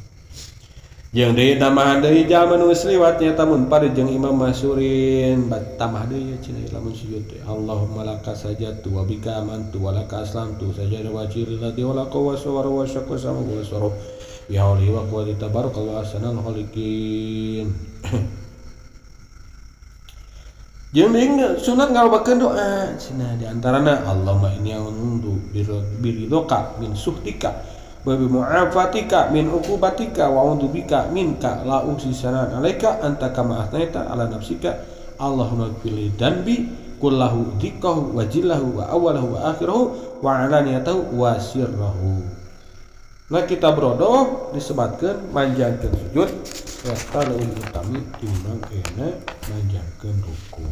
Jeung deui tambahan deui jalma nu geus liwat nya tamun pade jeung Imam Masurin tambah deui cenah lamun sujud teh Allahumma laka sajadtu wa bika amantu wa laka aslamtu sajada wajhi lillati wa laka wa sawara wa syaqqa sama wa sawara ya hawli wa quwwati tabarakallahu ahsanal khaliqin. Jeung deui sunat ngalobakeun doa cenah di antarana Allahumma inni a'udzu biridhoka min suhtika wa bi mu'afatika min uqubatika wa a'udzu bika minka la uhsi sanaan alaika anta kama asnaita ala nafsika Allahumma ighfir li dzanbi kullahu dikkahu wa jillahu wa awwalahu wa akhirahu wa alaniyatahu wa sirrahu. Nah kita brodoh disebatkeun manjangkeun sujud Eta leuwih utami timbang ena manjangkeun ruku.